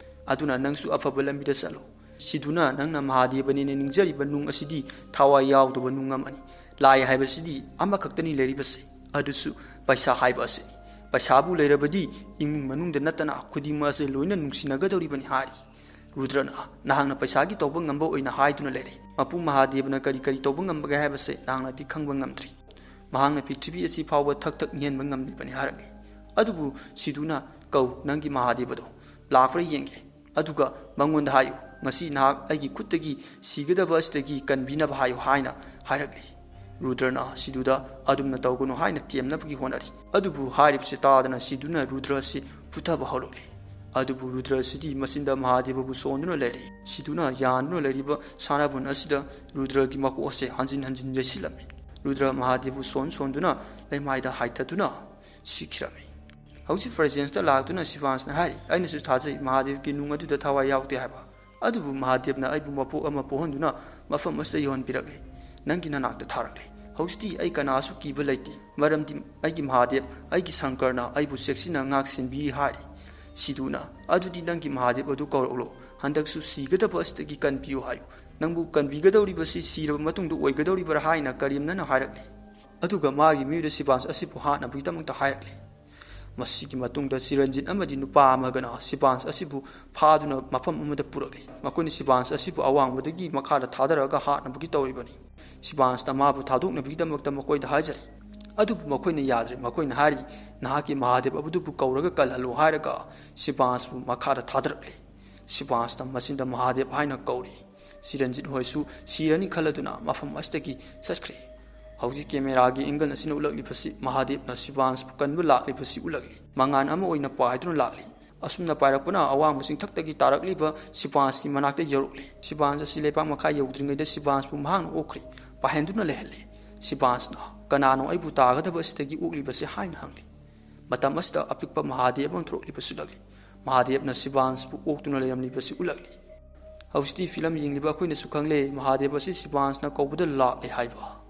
ꯑꯗꯨꯅ ꯅꯪꯁꯨ ꯑꯐꯕ ꯂꯝꯕꯤꯗ ꯆꯠꯂꯨ꯫" ꯁꯤꯙꯨꯅ, "ꯅꯪꯅ ꯃꯍꯥꯗꯦꯕꯅꯦꯅ ꯅꯤꯡꯖꯔꯤꯕ ꯅꯨꯡ ꯑꯁꯤꯗꯤ ꯊꯋꯥꯏ ꯌꯥꯎꯗꯕ ꯅꯨꯡ ꯑꯃꯅꯤ꯫ ꯂꯥꯏ ꯍꯥꯏꯕꯁꯤꯗꯤ ꯑꯃꯈꯛꯇꯅꯤ ꯂꯩꯔꯤꯕꯁꯦ, ꯑꯗꯨꯁꯨ ꯄꯩꯁꯥ ꯍꯥꯏꯕ ꯑꯁꯤꯅꯤ꯫ "ꯄꯩꯁꯥꯕꯨ ꯂꯩꯔꯕꯗꯤ ꯏꯃꯨꯡ ꯃꯅꯨꯡꯗ ꯅꯠꯇꯅ ꯈꯨꯗꯤꯡꯃꯛ ꯑꯁꯦ ꯂꯣꯏꯅ ꯅꯨꯡꯁꯤꯅꯒꯗꯧꯔꯤꯕꯅꯤ" ꯍꯥꯏꯔꯤ꯫ ꯔꯨꯗ꯭ꯔꯅ, "ꯅꯍꯥꯛꯅ ꯄꯩꯁꯥꯒꯤ ꯇꯧꯕ ꯉꯝꯕ ꯑꯣꯏꯅ ꯍꯥꯏꯗꯨꯅ ꯂꯩꯔꯦ꯫ ꯃꯄꯨ ꯃꯍꯥꯗꯦꯕꯅ ꯀꯔꯤ ꯀꯔꯤ ꯇꯧꯕ ꯉꯝꯕꯒꯦ ꯍꯥꯏꯕꯁꯦ ꯅꯍꯥꯛꯅꯗꯤ ꯈꯪꯕ ꯉꯝꯗ꯭ꯔꯤ꯫ ꯃꯍꯥꯛꯅ ꯄ꯭ꯔꯤꯊꯤꯕꯤ ꯑꯁꯤ ꯐꯥꯎꯕ ꯊꯛ ꯊꯛ ꯅꯤꯛꯍꯟꯕ ꯉꯝꯂꯤꯕꯅꯤ" ꯍꯥꯏꯔꯛꯂꯤ꯫ ꯑꯗꯨꯕꯨ ꯁꯤꯗꯨꯅ, "ꯀꯧ, ꯅꯪꯒꯤ ꯃꯍꯥꯗꯦꯕꯗꯣ ꯂꯥꯛꯄ꯭ꯔꯥ ꯌꯦꯡꯒꯦ꯫ ꯑꯗꯨꯒ ꯃꯉꯣꯟꯗ ꯍꯥꯏꯌꯨ, ꯉꯁꯤ ꯅꯍꯥꯛ ꯑꯩꯒꯤ ꯈꯨꯠꯇꯒꯤ ꯁꯤꯒꯗꯕ ꯑꯁꯤꯗꯒꯤ ꯀꯟꯕꯤꯅꯕ ꯍꯥꯏꯌꯨ" ꯍꯥꯏꯅ ꯍꯥꯏꯔꯛꯂꯤ꯫ ꯔꯨꯗ꯭ꯔꯅ ꯁꯤꯗꯨꯗ ꯑꯗꯨꯝꯅ ꯇꯧꯒꯅꯨ ꯍꯥꯏꯅ ꯇꯦꯝꯅꯕꯒꯤ ꯍꯣꯠꯅꯔꯤ꯫ ꯑꯗꯨꯕꯨ ꯍꯥꯏꯔꯤꯕꯁꯤ ꯇꯥꯗꯅ ꯁꯤꯗꯨꯅ ꯔꯨꯗ꯭ꯔ ꯑꯁꯤ ꯐꯨꯊꯕ ꯍꯧꯔꯛꯂꯤ꯫ ꯑꯗꯨꯕꯨ ꯔꯨꯗ꯭ꯔ ꯑꯁꯤꯗꯤ ꯃꯆꯤꯟꯗ ꯃꯍꯥꯗꯦꯕꯕꯨ ꯁꯣꯟꯗꯨꯅ ꯂꯩꯔꯤ꯫ ꯁꯤꯗꯨꯅ ꯌꯥꯟꯗꯨꯅ ꯂꯩꯔꯤꯕ ꯁꯅꯥꯕꯨꯟ ꯑꯁꯤꯗ ꯔꯨꯗ꯭ꯔꯒꯤ ꯃꯀꯣꯛ ꯑꯁꯤ ꯍꯟꯖꯤꯟ ꯍꯟꯖꯤꯟ ꯌꯩꯁꯤꯜꯂꯝꯃꯤ꯫ ꯔꯨꯗ꯭ꯔ ꯃꯍꯥꯗꯦꯕꯕꯨ ꯁꯣꯟ ꯁꯣꯟꯗꯨꯅ ꯂꯩꯃꯥꯏꯗ ꯍꯥꯏꯊꯗꯨꯅ ꯁꯤꯈꯤꯔꯝꯃꯤ꯫ ꯍꯧꯖꯤꯛ ꯐ꯭ꯔꯦꯖꯦꯟꯁꯇ ꯂꯥꯛꯇꯨꯅ ꯁꯤꯕꯥꯟꯁꯅ ꯍꯥꯏꯔꯤ, "ꯑꯩꯅꯁꯨ ꯊꯥꯖꯩ ꯃꯍꯥꯗꯦꯕꯀꯤ ꯅꯨꯡ ꯑꯗꯨꯗ ꯊꯋꯥꯏ ꯌꯥꯎꯗꯦ ꯍꯥꯏꯕ꯫ ꯑꯗꯨꯕꯨ ꯃꯍꯥꯗꯦꯕꯅ ꯑꯩꯕꯨ ꯃꯄꯣꯛ ꯑꯃ ꯄꯣꯛꯍꯟꯗꯨꯅ ꯃꯐꯝ ꯑꯁꯤꯗ ꯌꯧꯍꯟꯕꯤꯔꯛꯂꯦ꯫ ꯅꯪꯒꯤ ꯅꯅꯥꯛꯇ ꯊꯥꯔꯛꯂꯦ꯫ ꯍꯧꯖꯤꯛꯇꯤ ꯑꯩ ꯀꯅꯥꯁꯨ ꯀꯤꯕ ꯂꯩꯇꯦ, ꯃꯔꯝꯗꯤ ꯑꯩꯒꯤ ꯃꯍꯥꯗꯦꯕ, ꯑꯩꯒꯤ ꯁꯪꯀꯔꯅ ꯑꯩꯕꯨ ꯆꯦꯛꯁꯤꯟꯅ ꯉꯥꯛ ꯁꯦꯟꯕꯤꯔꯤ" ꯍꯥꯏꯔꯤ꯫ ꯁꯤꯗꯨꯅ, "ꯑꯗꯨꯗꯤ ꯅꯪꯒꯤ ꯃꯍꯥꯗꯦꯕ ꯑꯗꯨ ꯀꯧꯔꯛꯂꯣ꯫ ꯍꯟꯗꯛꯁꯨ ꯁꯤꯒꯗꯕ ꯑꯁꯤꯗꯒꯤ ꯀꯟꯕꯤꯌꯨ ꯍꯥꯏꯌꯨ꯫ ꯅꯪꯕꯨ ꯀꯟꯕꯤꯒꯗꯧꯔꯤꯕꯁꯤ ꯁꯤꯔꯕ ꯃꯇꯨꯡꯗ ꯑꯣꯏꯒꯗꯧꯔꯤꯕ꯭ꯔꯥ" ꯍꯥꯏꯅ ꯀꯔꯦꯝꯅꯅ ꯍꯥꯏꯔꯛꯂꯤ꯫ ꯑꯗꯨꯒ ꯃꯥꯒꯤ ꯃꯤꯑꯣꯏꯗ ꯁꯤꯕꯥꯟꯁ ꯑꯁꯤꯕꯨ ꯍꯥꯠꯅꯕꯒꯤꯗꯃꯛꯇ ꯍꯥꯏꯔꯛꯂꯤ꯫ ꯃꯁꯤꯒꯤ ꯃꯇꯨꯡꯗ ꯆꯤꯔꯟꯖꯤꯠ ꯑꯃꯗꯤ ꯅꯨꯄꯥ ꯑꯃꯒꯅ ꯁꯤꯕꯥꯟꯁ ꯑꯁꯤꯕꯨ ꯐꯥꯗꯨꯅ ꯃꯐꯝ ꯑꯃꯗ ꯄꯨꯔꯛꯂꯤ꯫ ꯃꯈꯣꯏꯅ ꯁꯤꯕꯥꯟꯁ ꯑꯁꯤꯕꯨ ꯑꯋꯥꯡꯕꯗꯒꯤ ꯃꯈꯥꯗ ꯊꯥꯗꯔꯛꯑꯒ ꯍꯥꯠꯅꯕꯒꯤ ꯇꯧꯔꯤꯕꯅꯤ꯫ ꯁꯤꯕꯥꯟꯁꯅ ꯃꯥꯕꯨ ꯊꯥꯗꯣꯛꯅꯕꯒꯤꯗꯃꯛꯇ ꯃꯈꯣꯏꯗ ꯍꯥꯏꯖꯔꯤ꯫ ꯑꯗꯨꯕꯨ ꯃꯈꯣꯏꯅ ꯌꯥꯗ꯭ꯔꯦ꯫ ꯃꯈꯣꯏꯅ ꯍꯥꯏꯔꯤ, "ꯅꯍꯥꯛꯀꯤ ꯃꯍꯥꯗꯦꯕ ꯑꯗꯨꯕꯨ ꯀꯧꯔꯒ ꯀꯜꯍꯜꯂꯨ" ꯍꯥꯏꯔꯒ ꯁꯤꯕꯥꯟꯁꯕꯨ ꯃꯈꯥꯗ ꯊꯥꯗꯔꯛꯂꯤ꯫ ꯁꯤꯕꯥꯟꯁꯅ ꯃꯆꯤꯟꯗ ꯃꯍꯥꯗꯦꯕ ꯍꯥꯏꯅ ꯀꯧꯔꯤ꯫ ꯆꯤꯔꯟꯖꯤꯠ ꯍꯣꯏꯁꯨ ꯁꯤꯔꯅꯤ ꯈꯜꯂꯗꯨꯅ ꯃꯐꯝ ꯑꯁꯤꯗꯒꯤ ꯆꯠꯈ꯭ꯔꯦ꯫ ꯍꯧꯖꯤꯛ ꯀꯦꯃꯦꯔꯥꯒꯤ ꯑꯦꯡꯒꯜ ꯑꯁꯤꯅ ꯎꯠꯂꯛꯂꯤꯕꯁꯤ ꯃꯍꯥꯗꯦꯕꯅ ꯁꯤꯕꯥꯟꯁꯄꯨ ꯀꯟꯕ ꯂꯥꯛꯂꯤꯕꯁꯤ ꯎꯠꯂꯛꯂꯤ꯫ ꯃꯉꯥꯜ ꯑꯃ ꯑꯣꯏꯅ ꯄꯥꯏꯗꯨꯅ ꯂꯥꯛꯂꯤ꯫ ꯑꯁꯨꯝꯅ ꯄꯥꯏꯔꯛꯄꯅ ꯑꯋꯥꯡꯕ ꯆꯤꯡꯊꯛꯇꯒꯤ ꯇꯥꯔꯛꯂꯤꯕ ꯁꯤꯕꯥꯟꯁꯀꯤ ꯃꯅꯥꯛꯇ ꯌꯧꯔꯛꯂꯤ꯫ ꯁꯤꯕꯥꯟꯁ ꯑꯁꯤ ꯂꯩꯄꯥꯛ ꯃꯈꯥ ꯌꯧꯗ꯭ꯔꯤꯉꯩꯗ ꯁꯤꯕꯥꯟꯁꯄꯨ ꯃꯍꯥꯛꯅ ꯑꯣꯛꯈ꯭ꯔꯦ, ꯄꯥꯏꯍꯟꯗꯨꯅ ꯂꯩꯍꯜꯂꯦ꯫ ꯁꯤꯕꯥꯟꯁꯅ, "ꯀꯅꯥꯅꯣ ꯑꯩꯕꯨ ꯇꯥꯒꯗꯕ ꯑꯁꯤꯗꯒꯤ ꯑꯣꯛꯂꯤꯕꯁꯤ?" ꯍꯥꯏꯅ ꯍꯪꯂꯤ꯫ ꯃꯇꯝ ꯑꯁꯤꯗ ꯑꯄꯤꯛꯄ ꯃꯍꯥꯗꯦꯕ ꯑꯃ ꯊꯣꯔꯛꯂꯤꯕꯁꯨ ꯎꯠꯂꯛꯂꯤ꯫ ꯃꯍꯥꯗꯦꯕꯅ ꯁꯤꯕꯥꯟꯁꯄꯨ ꯑꯣꯛꯇꯨꯅ ꯂꯩꯔꯝꯂꯤꯕꯁꯨ ꯎꯠꯂꯛꯂꯤ꯫ ꯍꯧꯖꯤꯛꯇꯤ ꯐꯤꯂꯝ ꯌꯦꯡꯂꯤꯕ ꯑꯩꯈꯣꯏꯅꯁꯨ ꯈꯪꯂꯦ, ꯃꯍꯥꯗꯦꯕ ꯑꯁꯤ ꯁꯤꯕꯥꯟꯁꯅ ꯀꯧꯕꯗ ꯂꯥꯛꯂꯦ ꯍꯥꯏꯕ꯫